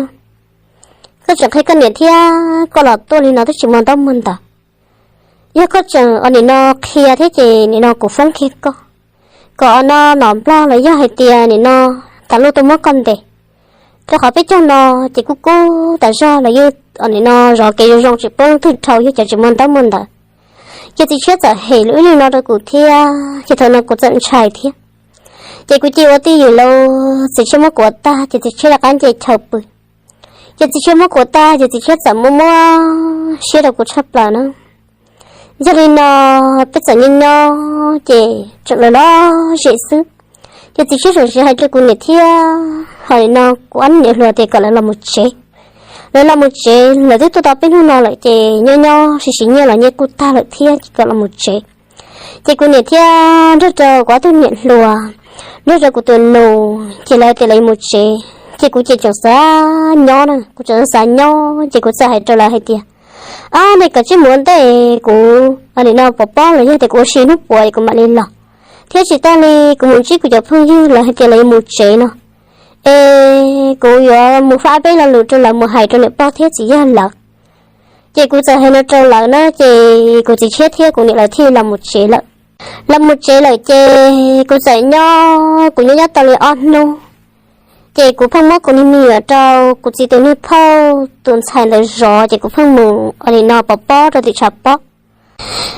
Koj tseem qhia koj niam thiab koj los tuaj li no twb tsis muaj ntaub muaj ntawv. Yog koj tseem ua nim no qhia thiab ces nim no kuv foob kiag koj, kom ua no nom nplog los yog hais tias nim no tas luj tuaj muab koj ntes. Rau qhov peb caug no ces kuj kub tas zog los yeej ua nim no zov kev zoo zoo tsis pub leej twg dhau yog cov tsis muaj ntaub muaj ntawv. Ces txiv tshiab txawm hem lub ib li no rau kuv thiab ces thaum no kuv txawm ntshai thiab. Ces kuv cia ua twj ywm los txiv tshiab muab kuv ua tag ces txiv tshiab rov qab nce chaw pw. Ces txiv tshiab muab kuv ua tag ces txiv tshiab txawm muab muab siab rau kuv tshaj plaws na. Yog li no peb txawm nyob nyob ces tseem lawv loj zem xwb. Ces txiv tshiab tseem siv hais rau kuv niam thiab ho nim no kuv ob niam hluas tias kom lawv los mus tsev. Lawv los mus tsev, lawv twb tuaj tau peb hnub no lawm ces nyob nyob siv siv nyiaj los nyiaj kuj tag lawm thiab ces kom los mus tsev. Ces kuv niam thiab nrog rau kuv ob tug niam hluas, nrog rau kuv tus nus ces lawv tias lawv mus tsev ces kuv ces tseem xav nyob na, kuv tseem xav nyob ces kuv txawm hais rau lawv hais tias, ab, nej kav tsij mus ua ntej, kuv nim no pov pob los yog tias kuv ua si hnub puas kuv mam li los, thiab tsis tag li kuv mus ntsib kuv cov phooj ywg lawv hais tias lawv yuav mus tsev no, es kuv yuav mus faib peb lo lus rau lawv mus hais rau niam pog thiab txiv yawg lawv. Ces kuv txawm hais no rau lawv na ces kuv txiv tshiab thiab kuv niam lawv thiaj los mus tsev lawm. Los mus tsev lawm ces kuv txawm nyob, kuv nyob nyob tau li ob hnub, ces kuv pheej muab kuv niag me nyuam rau kuv txiv tus niag phauj tus ntxhais ntawd zov ces kuv pheej mus ua nim no pov pob rau tim tshav pob.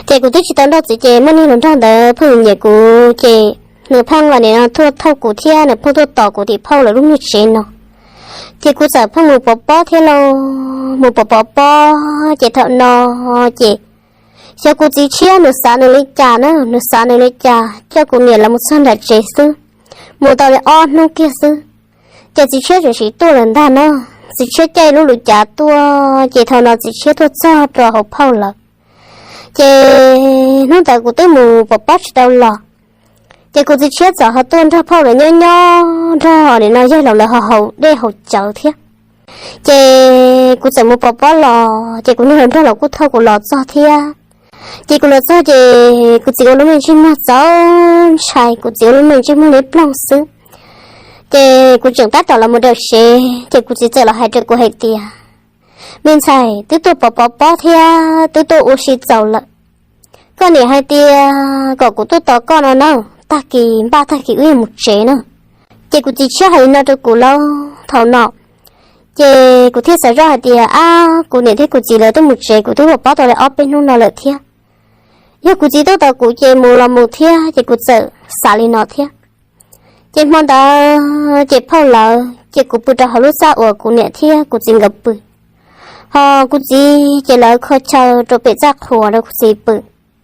Ces kuv twb tsis tau nrauj txiv ces muaj niag hluas nraug ntawd pheej nyiam kuv ces nws pheej los nim no tuaj thauj kuv thiab nws pheej tuaj tos kuv tim phauj lawv lub niag tsev no. Ces kuv txawm pheej mus pov pob thiab lauj, mus pov pov pob ces thaum no ces xyov kuv txiv tshiab nws xav nws li cas na, nws xav nws li cas coj kuv niam lawv mus txog nram tsev xwb, mus tau li ob hnub kiag xwb, ces txiv tshiab tseem sim tuaj lawm ntag na. Txiv tshiab caij lub lus cav tuaj ces thaum no txiv tshiab tuaj txog rau hauv phauj lawv. Ces hnub ntawd kuv twb mus pov pob tsis tau los, ces kuv txiv tshiab txawm ho tuaj nrog phauj lawv nyob nyob nrog nim no yawg laus lawv ho haus dej haus cawv thiab. Ces kuv txawm mus pov pob los ces kuv niag hluas nraug los kuj thauj kuv los txog thiab. Ces kuv los txog ces kuv txiv ua lub me ntsej muag txaus ntshai, kuv txiv ua lub me ntsej muag liab ploog xwb. Ces kuv tseem tab tom los mus daws sev ces kuv txiv txawm los hais rau kuv hais tias, me ntxhais, twb tuaj pov pov pob thiab twb tuaj ua si txaus lawm, koj niam hais tias kom kuv tuaj tos koj no na, tag kis npaj tag kis wb yuav mus tsev na. Ces kuv txiv tshiab hais li no rau kuv lauj thaum no, ces kuv thiaj xav zoj hais tias, ab, kuv niam thiab kuv txiv lawv twb mus tsev, kuv twb pov pob tau li ob peb hnub no lawm thiab, yog kuv txiv tuaj tos kuv ces mus los mus thiab, ces kuv txawm xav li no thiab. Ces hmo ntawd ces phauj lawv ces kuv pw rau hauv lub txaj uas kuv niam thiab kuv txiv nkawd pw, ho kuv txiv ces lawv kho chaw rau pem txaj qhua rau kuv txiv pw,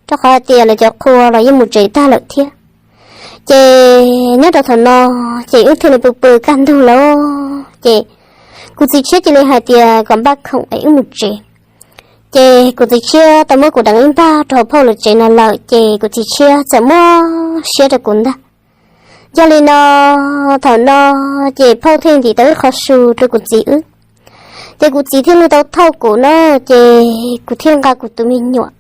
rau qhov hais tias lawv cov qhua los yeej mus tsev tag lawm thiab. Ces nyob rau thaum no ces wb thiaj li pw pw kaj ntug lawm, ces kuv txiv tshiab cia li hais tias kom npaj khoom es wb mus tsev. Ces kuv txiv tshiab tau muab kuv deev ib npag rau hauv phauj lawv tsev no lawm ces kuv txiv tshiab txawm muab siab rau kuv ntag. Yog li no, thaum no ces phauj thiaj ntim tau ib qho su rau kuv txiv wb, ces kuv txiv thiaj li tau thauj kuv no, ces kuv thiaj nqa kuv tus me nyuam.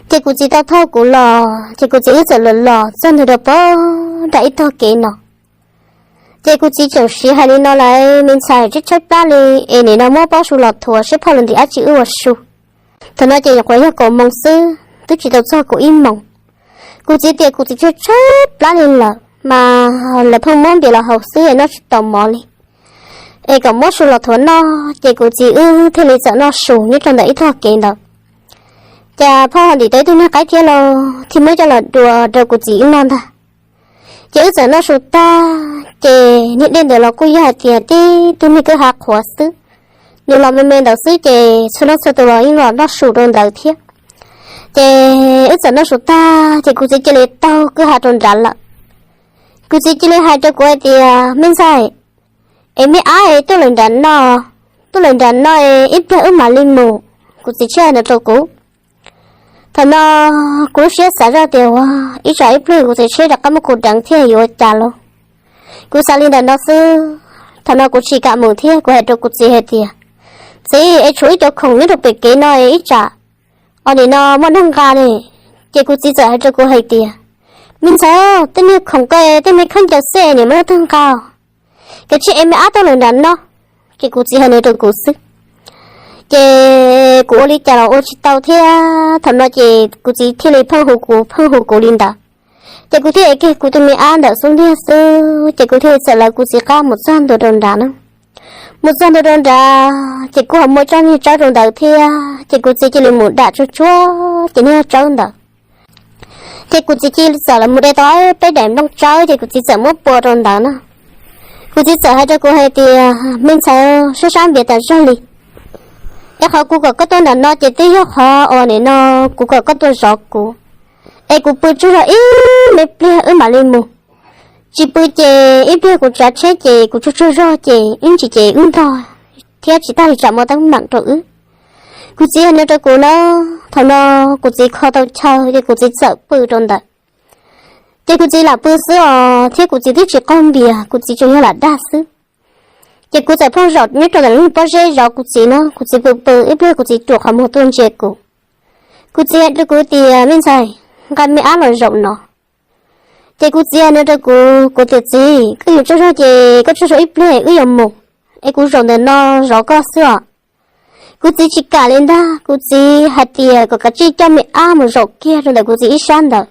Ces kuv txiv tau thauj kuv los ces kuv txiv wb txawm los los txog ntug rau pem nram ib tog kev no. Ces kuv txiv tseem siv hais li no lawm, me ntxhais, tshaib tshaib plab li es nim no muab pob su los thuav seb phauj lawv ntim dab tsi wb ua su. Thaum no ces nyuam qhuav yog kaum moos xwb, twb tsis tau txog kaum ib moos. Kuv txiv tias kuv txiv tshaib tshaib plab li lawm mas lawv pheej muab npias los haus xwb es noj tsis tau mov li, es kom muab su los thuav noj. Ces kuv txiv wb thiaj li txawm noj su nyob rau ntawm ib tog kev ntawd. Ces phauj ho ntim tau ib tug niag qaib thiab los thiaj muab coj los dua rau kuv txiv wb noj ntag. Ces wb txawm noj su tag ces niag dej ntawd los kuj yog hais tias tib tug niag kwj ha qhuav xwb, nws los me me ntawd xwb ces txhua leej txhua tus los yeej los noj su rau ntawd thiab. Ces wb txawm noj su tag ces kuv txiv cia li taug kwj ha rau nrad lawm. Kuv txiv cia li hais rau kuv hais tias, me ntxhais, es me ab es tuaj lawm nram no, tuaj lawm nram no es ib pliag wb mam li mus. Kuv txiv tshiab hais no rau kuv. Thaum no kuv lub siab xav zoj tias ua ib tsam ib pliag kuv txiv tshiab rov qab muab kuv deev thiab yuav ua cas lauj. Kuv xav li ntawm no xwb, thaum no kuv tsis kam mus thiab kuv hais rau kuv txiv hais tias, txiv, es tshuav ib cov khoom nyob rau pem kev no es ib tsam os nim no muaj neeg nqa ne. Ces kuv txiv txawm hais rau kuv hais tias, me ntxhais, tej niag khoom ko tej me khaub ncaws xwb es nim muaj leej twg nqa, kav tsij es me ab tuaj lawm nram no. Ces kuv txiv hais no rau kuv xwb. Ces kuv ua li cas los ua tsis tau thiab, thaum no ces kuv txiv thiaj li pheej hu kuv pheej hu kuv li ntawd. Ces kuv thiaj ev kiag kuv tus me ab ntawm xub ntiag xwb ces kuv thiaj li txawm lawv kuv txiv qab mus txog ntua rau nrad na. Mus txog ntua rau nrad ces kuj ho muaj tsob niag tsawb rau ntawd thiab ces kuv txiv cia li mus dam tsuag tsuag ces niag tsawb ntawd. Ces kuv txiv cia li txawm lawv mus de tau peb daim nplooj tsawb ces kuv txiv txawm muab pua rau ntawd na. Kuv txiv txawm hais rau kuv hais tias, me ntxhais, sab sab npias tas zog li, es qhov kuv kom koj tuaj nram no ces twb yog qhov uas nim no kuv kom koj tuaj zov kuv, es kuv pw tsaug zog ib me pliag wb mam li mus. Tsis pw ces ib pliag kuv tsav tsheb ces kuv tsaug tsaug zog ces ib ntsis ces wb ntog thiab tsis tas li tsam muaj teeb meem rau wb. Kuv txiv hais no rau kuv na, thaum no kuv txiv kho tau chaw ces kuv txiv txawm pw rau ntawd. Ces kuv txiv lam pw xwb os thiab kuv txiv twb tsis qaug npias, kuv txiv tsuas yog lam dag xwb. Ces kuv txawm pheej zaum nyob rau ntawm lub pob zeb zov kuv txiv na, kuv txiv pw pw ib pliag kuv txiv ruam qhov muag tuaj ntsia kuv. Kuv txiv hais rau kuv tias, me ntxhais, nqa me ab los zaum no. Ces kuv txiv hais no rau kuv, kuv tias, txiv, koj yuav tsaug zog ces koj tsaug zog ib pliag wb yuav mus, es kuv zaum ntawm no zov koj xwb os. Kuv txiv tsis kam li ntag, kuv txiv hais tias kom kav tsij coj me ab mus zaum kiag rau ntawm kuv txiv ib sab ntawd.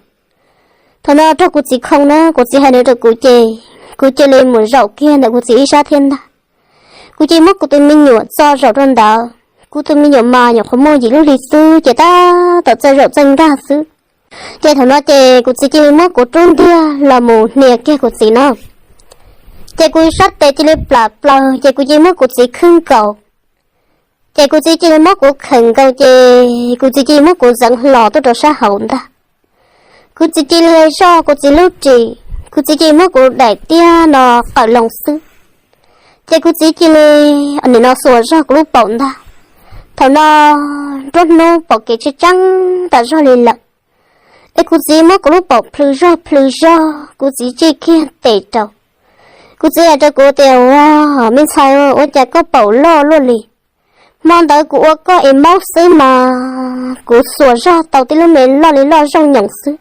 Thaum no raug kuv txiv khoo na, kuv txiv hais no rau kuv ces kuv cia li mus zaum kiag ntawm kuv txiv ib sab thiab ntag. Kuv cia li muab kuv tus me nyuam txo zaum rau ntawd, kuv tus me nyuam mas nyuam qhuav muaj yim lub hli xwb ces tab tom txawj zaum txawj nkag xwb. Ces thaum no ces kuv txiv cia li muab kuv rub ntiag los mus hnia kiag kuv txiv no. Ces kuv sab tes cia li plam plaws ces kuv cia li muab kuv txiv khwb nkaus. Ces kuv txiv cia li muab kuv khwb nkaus ces kuv txiv cia li muab kuv ntxeev hlo tuaj rau sab hauv ntag. Kuv txiv cia li zoj kuv txiv lub ris, kuv txiv cia li muab kuv daim tiab no qawm loo xwb. Ces kuv txiv cia li nim no xuas zog kuv lub paum ntag. Thaum no nruab hnub paum kev tseeb tseeb tas zog li lawm. Es kuv txiv muab kuv lub paum plhws zog plhws zog, kuv txiv tsij kiag tes rau. Kuv txiv hais rau kuv tias, Ua, me ntxhais, ua cas koj paum loj luaj li? Hmo ntawd kuv ua koj es maub xwb mas kuv xuas zog tau tib lub me loj li loj zooj nyoos xwb.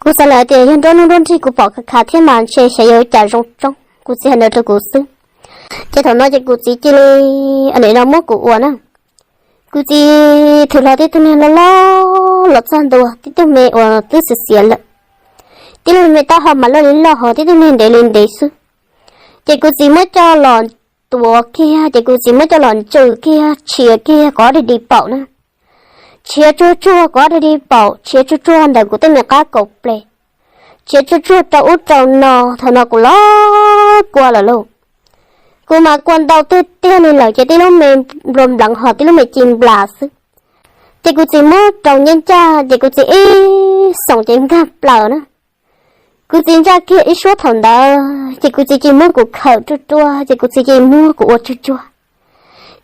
Kuv xav lawm tias yog nruab hnub nruab nrig kuv pom khav khav thiab mas ntshe xyov yuav cas zoo tsooj. Kuv txiv hais no rau kuv xwb. Ces thaum no ces kuv txiv cia li nim no muab kuv ua na. Kuv txiv thwm hlo tib tug niag loj loj los txog ntua, tib tug me uas twb xiav xiav lawm, tib lub me taub hau mas loj li loj hos tib tug niag ntev li ntev xwb. Ces kuv txiv muab coj los tuav kiag, ces kuv txiv muab coj los ntsws kiag, tshiav kiag kom dig dig paum na. Tshiav tsuag tsuag kom dig dig paum, tshiav tsuag tsuag ntawm kuv tej me qab kaum ples, tshiav tsuag tsuag rau ub rau no, thaum no kuv los kua lawm lauj. Kuv mas kua ntau tiag tiag li lawm ces tib lub me nplua npleev hos tib lub me ci nplas xwb. Ces kuv txiv muab rau nyob ncaj ces kuv txiv ib xoom ces nkag plaws na. Kuv txiv ntsaj kiag ib suab thaum ntawd ces kuv txiv cia li muab kuv khawm ruaj ruaj ces kuv txiv cia li muab kuv ua tsuag tsuag.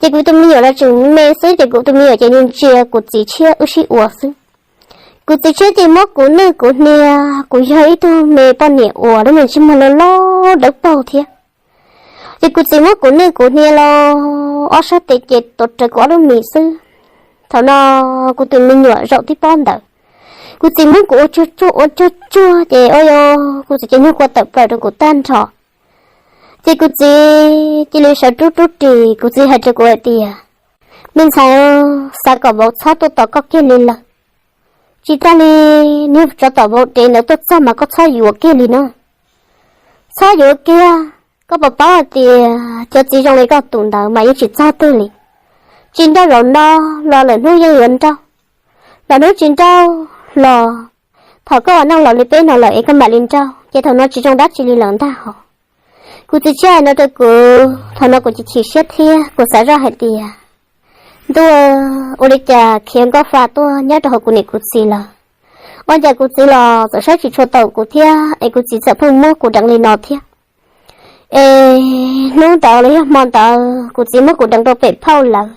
Ces kuv tus me nyuam los tseem me xwb ces kuv tus me nyuam ces ntsia kuv txiv tshiab wb sib ua xwb. Kuv txiv tshiab ces muab kuv nwj kuv hnia, kuv yog ib tug me poj niam uas lub me ntsej muag loj loj dawb paug thiab. Ces kuv txiv muab kuv nwj kuv hnia los ob sab tes ces tuav rawv kuv ob lub mis xwb. Thaum no kuv tus me nyuam zaum tib pob ntawd, kuv txiv muab kuv ua tsuag tsuag ua tsuag tsuag ces ua rau kuv txiv ces nyuag kua tawm plaws rau kuv tag nrho. Ces kuv txiv cia li sawv rub rub ris, kuv txiv hais rau kuv hais tias, Me ntxhais, xav kom vauv txhob tuaj tos koj kiag li lawm. Tsis tas li, niag tsov tom vauv dev ntawd tuaj txog mas koj txhob yuav kiag li na. Txhob yuav kiag, koj puas paub hais tias cov txiv zoo li koj tus ntawd mas yeej tsis txog twg li. Tsis nrauj zaum no los lwm hnub yeej yuav nrauj, lwm hnub tsis nrauj los thaum koj ua neej laus li peb no lawm es koj mam li nrauj, ces thaum no tsis zoo dab tsi li lawm ntag hos. Kuv txiv tshiab hais no rau kuv, thaum no kuv chim chim siab thiab kuv xav zoj hais tias, Ntuj, ua li cas khiav nkauj fa tuaj nyob rau hauv kuv niam kuv txiv lawm? Ua cas kuv txiv los txawm saib tsis tshua tau kuv thiab es kuv txiv txawm pheej muab kuv deev li no thiab? Es hnub ntawd los yog hmo ntawd kuv txiv muab kuv deev rau pem phauj lawm,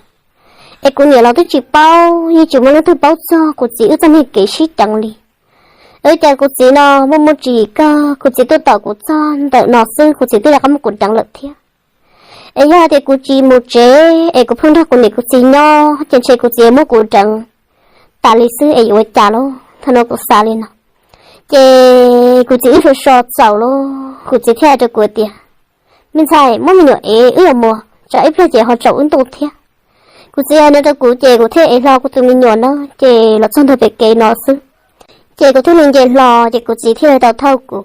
es kuv niam los twb tsis paub, yeej tsis muaj leej twg paub txog kuv txiv wb txoj niag kev sib deev li. Ua cas kuv txiv no muaj muaj tsis yim kawg, kuv txiv tuaj tom kuv txog ntawm no xwb kuv txiv twb rov qab muab kuv deev lawm thiab. Es yog tias kuv tsis mus tsev es kuv pheej nrog kuv niam kuv txiv nyob ces ntshe kuv txiv muab kuv deev tas li xwb es yuav ua cas lauj? Thaum no kuv xav li no, ces kuv txiv wb so so txaus lauj, kuv txiv thiaj hais rau kuv tias, Me ntxhais, muab me nyuam ev wb yuav mus, tsam ib pliag ces ho tsaus wb ntuj thiab. Kuv txiv hais no rau kuv ces kuv thiaj ev hlo kuv tus me nyuam na, ces los txog ntua pem kev no xwb, ces kuv thiaj li nce hlo ces kuv txiv thiaj li tau thauj kuv.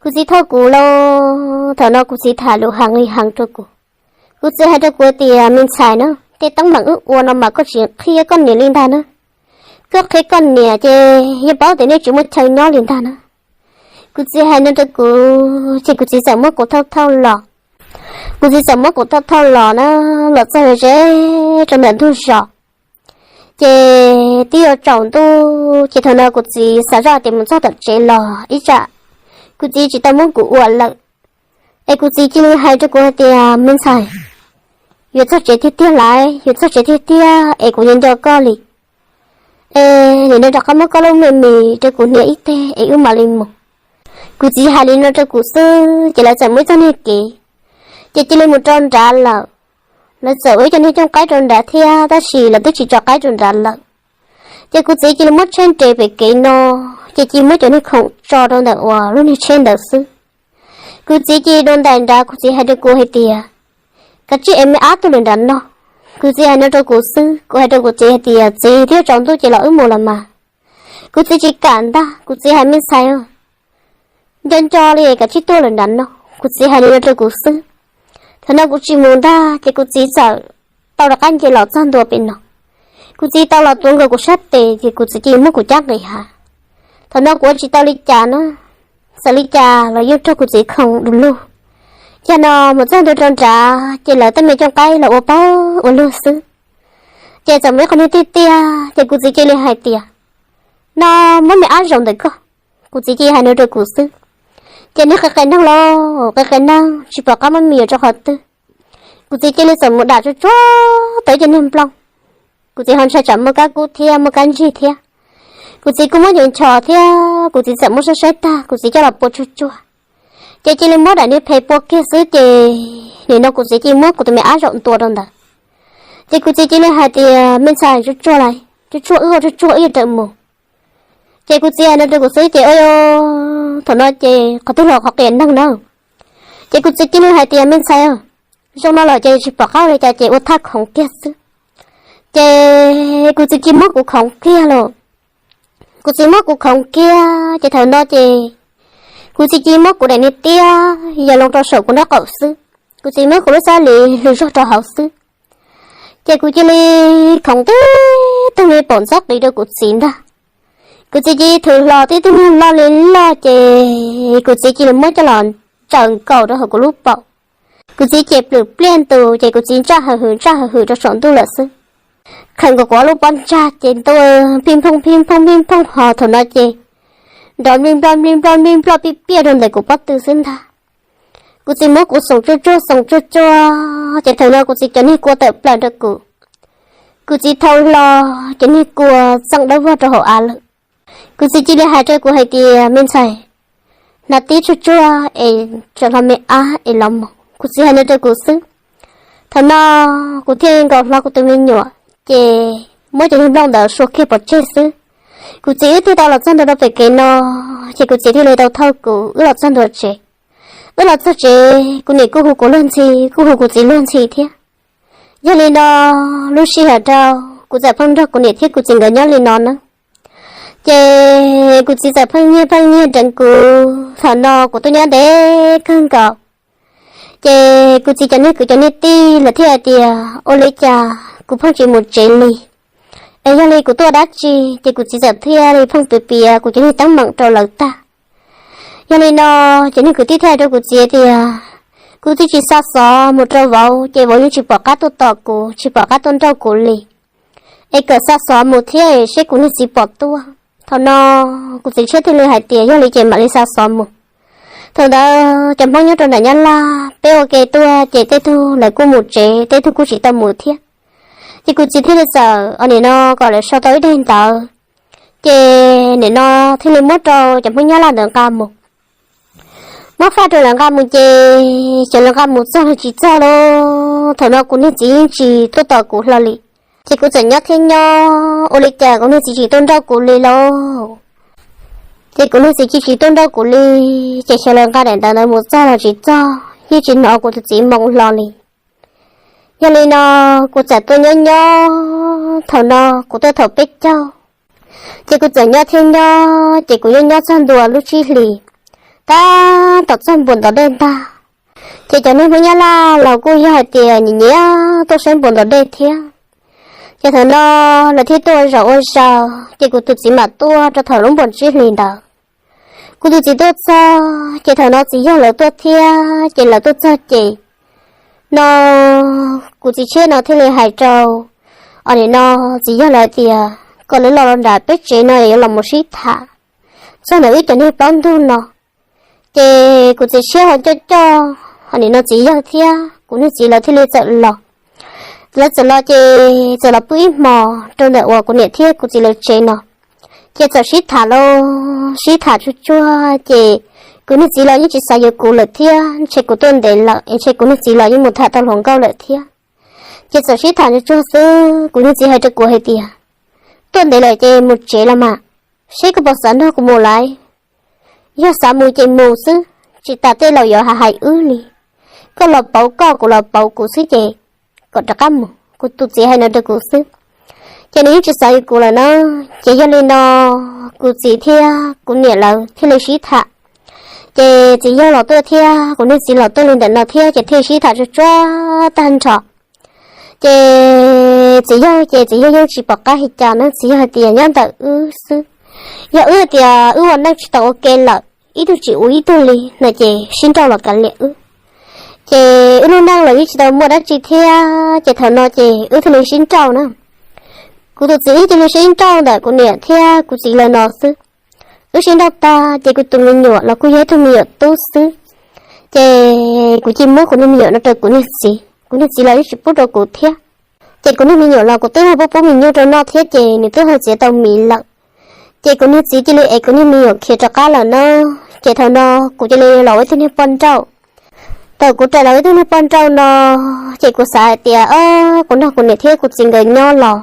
Kuv txiv thauj kuv lauj, thaum no kuv txiv tham lus heev li heev rau kuv. Kuv txiv hais rau kuv tias, Me ntxhais na, tej teeb meem wb ua no mas koj tsis qhia koj niam li ntag na. Koj qhia koj niam ces yeej paub tias nej tsis muaj chaw nyob li ntag na. Kuv txiv hais no rau kuv ces kuv txiv txawm muab kuv thauj thauj los. Kuv txiv txawm muab kuv thauj thauj los na, los txog ze rau ntawm ntug zos. Ces twb yuav tsaus ntuj ces thaum no kuv txiv xav zoj tias mus txog tom tsev los ib tsam kuv txiv tsis tau muab kuv ua lawm. Es kuv txiv cia li hais rau kuv hais tias, Me ntxhais, yuav txog tsev tiag tiag lawm, yuav txog tsev tiag tiag es kuv nco nco koj li. Es nim no rov qab muab koj lub me mis rau kuv hnia ib teg es wb mam li mus. Kuv txiv hais li no rau kuv xwb ces lawv txawm muaj ib txoj niag kev, ces cia li mus rau nrad lawm. Lawv txawm ua ib co niag cooj qaib rau nrad thiab tab sis lawv twb tsis tso qaib rau nrad lawm. Ces kuv txiv cia li muab tsheb nres pem kev no, ces cia li muab cov niag khoom tso rau ntawm uas lub niag tsheb ntawd xwb. Kuv txiv cia li dua ntais nrad, kuv txiv hais rau kuv hais tias, Kav tsij ev me ab tuaj lawm nrad no. Kuv txiv hais no rau kuv xwb, kuv hais rau kuv txiv hais tias, Txiv, twb yuav tsaus ntuj ces los wb mus los mas. Kuv txiv tsis kam ntag, kuv txiv hais, Me ntxhais, nco nco li kav tsij tuaj lawm nrad no. Kuv txiv hais li no rau kuv xwb. Thaum no kuv tsis mus ntag ces kuv txiv txawm tau rov qab nce los txog ntua pem no. Kuv txiv tau los tuav nkaus kuv sab tes ces kuv txiv cia li muab kuv cab nqis hav. Thaum no kuv ua tsis tau li cas na, xav li cas los yeej raug kuv txiv khoom du lug. Yog no mus txog ntua rau nrad ces lawv tej me cooj qaib los ua paug ua lug xwb. Ces txawm muaj ib qho niag tiag tiag ces kuv txiv cia li hais tias, no muab me ab zaum ntawm koj. Kuv txiv cia li hais no rau kuv xwb. Ces niag qe qe neeg los qe qe neeg tsis pom qab muab me nyuam rau qhov twg. Kuv txiv cia li txawm mus dam tsuag tsuag tau ib co niag nplooj. Kuv txiv ho ntshai tsam muaj kab kub thiab muaj kab ntsig thiab. Kuv txiv kuj muab nchos nchos thiab kuv txiv txawm muab saib saib tag kuv txiv coj los pua tsuag tsuag. Ces cia li muab daim niag phem pua kiag xwb ces nim no kuv txiv cia li muab kuv tus me ab zaum ntua rau ntawd. Ces kuv txiv cia li hais tias me ntxhais, tsuag tsuag lais, tsuag tsuag wb ua tsuag tsuag wb yuav tawm mus. Ces kuv txiv hais no rau kuv xwb ces ua, thaum no ces qhov twg los qhov qias neeg na. Ces kuv txiv cia li hais tias me ntxhais, zoo no lawm ces tsis pom qab ua li cas ces ua thaj khoov kiag xwb. Ces kuv txiv cia li muab kuv khoov kiag lawm. Kuv txiv muab kuv khoov kiag ces thaum no ces kuv txiv cia li muab kuv daim niag tiab yog loo rau saum kuv nraub qaum xwb. Kuv txiv muab kuv lub xab li hlwb zog rau hauv xwb. Ces kuv cia li khoov tib tug me paum ntxob qis rau kuv txiv ntag. Kuv txiv cia li thwm hlo tib tug niag loj li loj ces kuv txiv cia li muab coj los tsaws nkaus rau hauv kuv lub paum. Kuv txiv ces plwm pliaj ntus ces kuv txiv ntsaj haws hwm ntsaj haws hwm rau saum ntuj lawm xwb. Khawm nkaus kuv ob lub pob ntsag ces ntuj, phij phooj phij phooj phij phooj ho thaum no ces nrov nplij nploj nplij nploj nplij nploj pij piaj rau ntawm kuv pob tw xwb ntag. Kuv txiv muab kuv xoom tsuag tsuag xoom tsuag tsuag ces thaum no kuv txiv cov niag kua tawm plaws rau kuv. Kuv txiv thau hlo cov niag kua txeej dawb vog rau hauv av lawm. Kuv txiv cia li hais rau kuv hais tias me ntxhais, hnav tib tsuag tsuag es tso hlo me ab es los mus. Kuv txiv hais no rau kuv xwb. Thaum no kuv thiaj nkaus hlo kuv tus me nyuam ces muab cov niag nplooj ntawd sua kiag pov tseg xwb. Kuv txiv wb thiaj tau los txog ntua rau pem kev no ces kuv txiv thiaj li tau thauj kuv wb los txog ntua tsev. Wb los txog tsev kuv niam kuj hu kuv luag ntxhi kuj hu kuv txiv luag ntxhi thiab. Yog li no lub sij hawm dhau kuv txawm pheej nrog kuv niam thiab kuv txiv nkawd nyob li no na. Ces kuv txiv txawm pheej nyiag pheej nyiag deev kuv, thaum no kuv tuaj nyob ntev kawg nkaus. Ces kuv txiv cov niag kwv cov niag tij lawv thiaj hais tias ua li cas kuv pheej tsis mus tsev li. Es yog li kuv tuaj dab tsi ces kuv txiv txawm thiaj li pheej piav piav kuv cov niag teeb meem rau lawv tag. Yog li no ces niag kwv tij thiaj hais rau kuv txiv tias kuv twb tsis xa xov mus rau vauv ces vauv yeej tsis pom qab tuaj tos kuv tsis pom qab tuaj nrauj kuv li. Es kawm xa xov mus thiab seb kuv niag txiv pom tuaj. Thaum no kuv txiv tshiab thiaj li hais tias yog li ces mam li xa xov mus. Thaum ntawd cov Hmoob nyob rau nram Nyab Laj peb ua ke tuaj ces tej tug lawv kuj mus tsev tej tug kuj tsis tau mus thiab. Ces kuv txiv thiaj li txawm ua nim no kom lawv sau tau ib daim ntawv. Ces nim no thiaj li muab rau cov Hmoob Nyab Laj ntawd nqa mus. Muab faj rau lawv nqa mus ces cov lawv nqa mus txog los tsis txog lauj, thaum no kuv niag txiv yeej tsis tuaj tos kuv hlo li. Ces kuv txawm nyob thiab nyob ua li cas kuv niag txiv tsis tuaj nrauj kuv li lauj. Ces kuv niag txiv tsis tsis tuaj nrauj kuv li, ces xyov lawv nqa daim ntawv ntawd mus txog los tsis txog yeej tsis hnov kuv tus txiv moo hlo li. Yog li no kuv txawm tuaj nyob nyob, thaum no kuv tuaj thaum peb caug. Ces kuv txawm nyob thiab nyob ces kuv nyob nyob txog ntua lub tsib hlis, tab tom txog npuas ntov dej ntag. Ces cov neeg Hmoob Nyab Laj los kuj yog hais tias nyiam nyiam tuaj saib npuas ntov dej thiab. Ces thaum no lawv thiaj tuaj ua zaus ua zaus ces kuv tus txiv mam tuaj rau thaum lub npuas tsib hlis ntawd. Kuv tus txiv tuaj txog ces thaum no txiv yawg lawv tuaj thiab ces lawv tuaj txog ces no kuv txiv tshiab no thiaj li hais rau, o nim no txiv yawg lawv tias kom lawv los nram peb tsev no yuav los mus sib tham txog ntawm wb cov niag plaub ntug no. Ces kuv txiv tshiab ho coj coj, o nim no txiv yawg thiab kuv niag txiv lawv thiaj li txawm los. Lawv txawm los ces txawm los pw ib hmos rau ntawm uas kuv niam thiab kuv txiv lawv tsev no. Ces txawm sib tham los sib tham tsuag tsuag ces kuv niag txiv los yeej tsis xav yuav kuv lawm thiab, ntshe kuv tuaj ntev lawm es ntshe kuv niag txiv los yeej mus tham tau hluas nkauj lawm thiab. Ces txawm sib tham tsuag tsuag xwb kuv niag txiv hais rau kuv hais tias, tuaj ntev lawm ces mus tsev los mas, seb koj puas xav nrog kuv mus lawm. Yog xav mus ces mus xwb, tsis tas tej laus yuav hais hais wb li. Koj los pauv koj kuv los pauv kuv xwb ces kom rov qab mus, kuv tus txiv hais no rau kuv xwb. Ces nws yeej tsis xav yuav kuv lawm na. Ces yog li no kuv txiv thiab kuv niam lawv thiaj li sib tham. Ces txiv yawg los tuaj thiab kuv niag txiv los tuaj li ntawm no thiab ces thiaj sib tham tsuag tsuag tag nrho. Ces txiv yawg ces txiv yawg yeej tsis pom qab hais cas na, txiv yawg hais tias nyob ntawm wb xwb. Yog wb tias wb ua neej tsis tau ua ke lawm, ib tug tsis ua ib tug li no ces sib nrauj los kav liam wb. Ces wb lub neej los yeej tsis tau muaj dab tsi thiab, ces thaum no ces wb thiaj li sib nrauj na. Kuv tus txiv wb cia li sib nrauj ntawm kuv niam thiab kuv txiv lawv no xwb. Wb sib nrauj tag ces kuv tus me nyuam los kuj yog ib tug me nyuam tub xwb, ces kuv cia muab kuv niag me nyuam no rau kuv niag txiv, kuv niag txiv los yeej tsis pub rau kuv thiab. Ces kuv niag me nyuam los kuv twb ho pub pub mis nyuj rau noj thiab ces nws twb ho txiav tau mis lawm. Ces kuv niag txiv cia li ev kuv niag me nyuam khiav rov qab lawm na. Ces thaum no kuv cia li los ua ib tug niag poj nrauj. Thaum kuv rais los ua ib tug niag poj nrauj no, ces kuv xav hais tias, o, kuv nrog kuv niam thiab kuv txiv nkawd nyob los,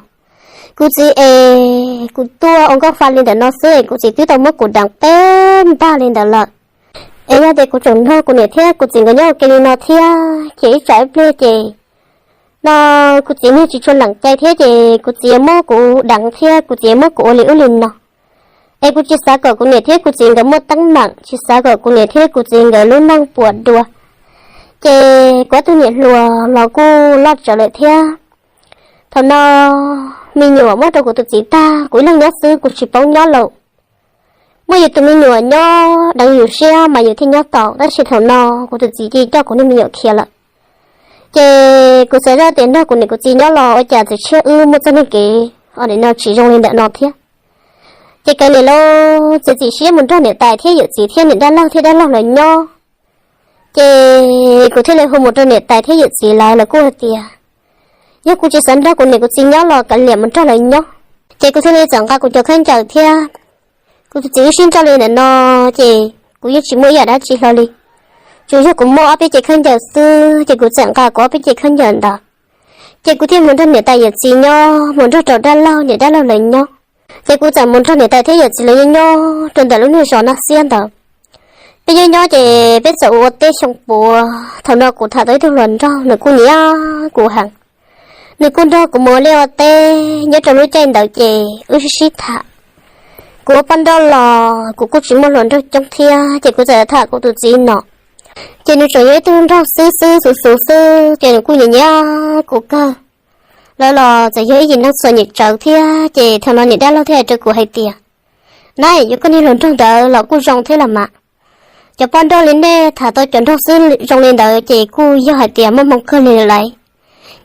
kuv txiv es kuv tuaj ua nkauj fa li ntawm no xwb es kuv txiv twb tau muab kuv deev peb npag li ntawd lawm. Es yog tias kuv tseem nrog kuv niam thiab kuv txiv nkawd nyob ua ke li no thiab ces ib tsam ib pliag ces no kuv txiv niag tsis tshua lees cai thiab ces kuv txiv muab kuv deev thiab kuv txiv muab kuv ua li ub li no. Es kuv tsis xav kom kuv niam thiab kuv txiv nkawd muaj teeb meem, tsis xav kom kuv niam thiab kuv txiv nkawd lub neej puas dua. Ces kuv ob tug niam hluas los kuj loj tsawv lawm thiab. Thaum no me nyuam muab rau kuv tus txiv tag, kuv ib leeg nyob xwb kuv tsis paub nyob lawm. Muaj yus tus me nyuam nyob deev yus siab mas yus thiaj nyob tau, tab sis thaum no kuv tus txiv cia li coj kuv niag me nyuam khiav lawm. Ces kuv xav zoj tias nrog kuv niam kuv txiv nyob los ua cas txawm tshiab wb muaj txoj neej kev o nim no tsis zoo li ntawm no thiab. Ces kav liam lauj, txiav txim siab mus nrog niam tais thiab yawm txiv thiab niam dab laug thiab dab laug lawv nyob. Ces kuv thiaj li hu mus rau niam tais thiab yawm txiv lawv, lawv kuj hais tias yog kuv tsis xav nrog kuv niam kuv txiv nyob los kav liam mus nrog lawv nyob. Ces kuv thiaj li txawm nqa kuv cov khaub ncaws thiab kuv tus txiv wb sib nrauj li ntawm no, ces kuv yeej tsis muaj ib yam dab tsi hlo li, tsuas yog kuv muaj ob peb cev khaub ncaws xwb, ces kuv txawm nqa kuv ob peb cev khaub ncaws ntawd. Ces kuv thiaj mus nrog niam tais yawm txiv nyob, mus nrog rau dab laug niam dab laug lawv nyob. Ces kuv txawm mus nrog niam tais thiab yawm txiv lawv nyob nyob rau ntawm lub niag zos Naj Xiab ntawd. Peb nyob nyob ces peb txawm ua ua teb xyoo puav. Thaum no kuv tham tau ib tug hluas nraug, nws kuj nyiam kuv heev. Nws kuj nrog kuv mus ua liaj ua teb nyob rau lub caij ntawd ces wb sib sib tham. Kuv ua poj nrauj los kuv kuj tsis muaj hluas nraug coob thiab ces kuv txawm tham kuv tus txiv no. Ces nws tseem yog ib tug nraug xwb xwb xus xus xwb ces nws kuj nyiam nyiam kuv kawg. Lawv los txawm yog ib yim neeg txom nyem tsawv thiab ces thaum no niam dab laug thiaj hais rau kuv hais tias, na, yuav koj niag hluas nraug ntawd los kuj zoo thiab los mas. Cov poj nrauj li nej tham tau cov nraug xwb zoo li ntawd ces kuj yog hais tias muaj hmoo kawg li lawm.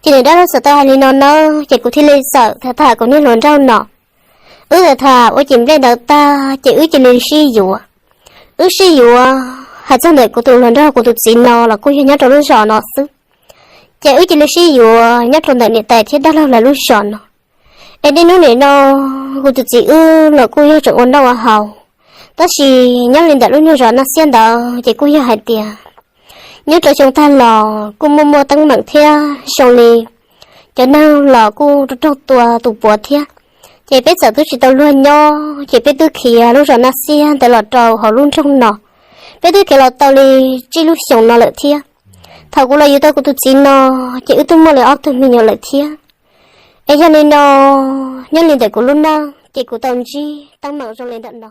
Ces niam dab laug txawm tau hais li no na, ces kuv thiaj li txawm tham tham kuv niag hluas nraug no. Wb txawm tham ua cim nplej ntawd tag ces wb cia li sib yuav. Wb sib yuav hais txog ntawm kuv tus hluas nraug kuv tus txiv no los kuj yog nyob rau lub zos no xwb. Ces wb cia li sib yuav nyob rau ntawm niam tais thiab dab laug lawv lub zos no. Es niaj hnub nim no kuv tus txiv wb los kuj yog tseem ua noj ua haus, tab sis nyob li ntawm lub niag zos Naj Xiab ntawd ces kuj yog hais tias nyob rau xyoo tag los kuj muaj muaj teeb meem thiab zoo li cov neeg los kuj raug tua tus puav thiab. Ces peb txawm twb tsis tau luag nyob ces peb twb khiav lub zos Naj Xiab ntawd los rau hauv lub nroog no. Peb twb khiav los tau li tsib lub xyoos no lawm thiab. Thaum kuv los yuav tau kuv tus txiv no ces wb twb muaj li ob tug me nyuam lawm thiab. Es yog li no, nyob li ntawm kuv lub neej ces kuv tau ntsib teeb meem zoo li ntawm no.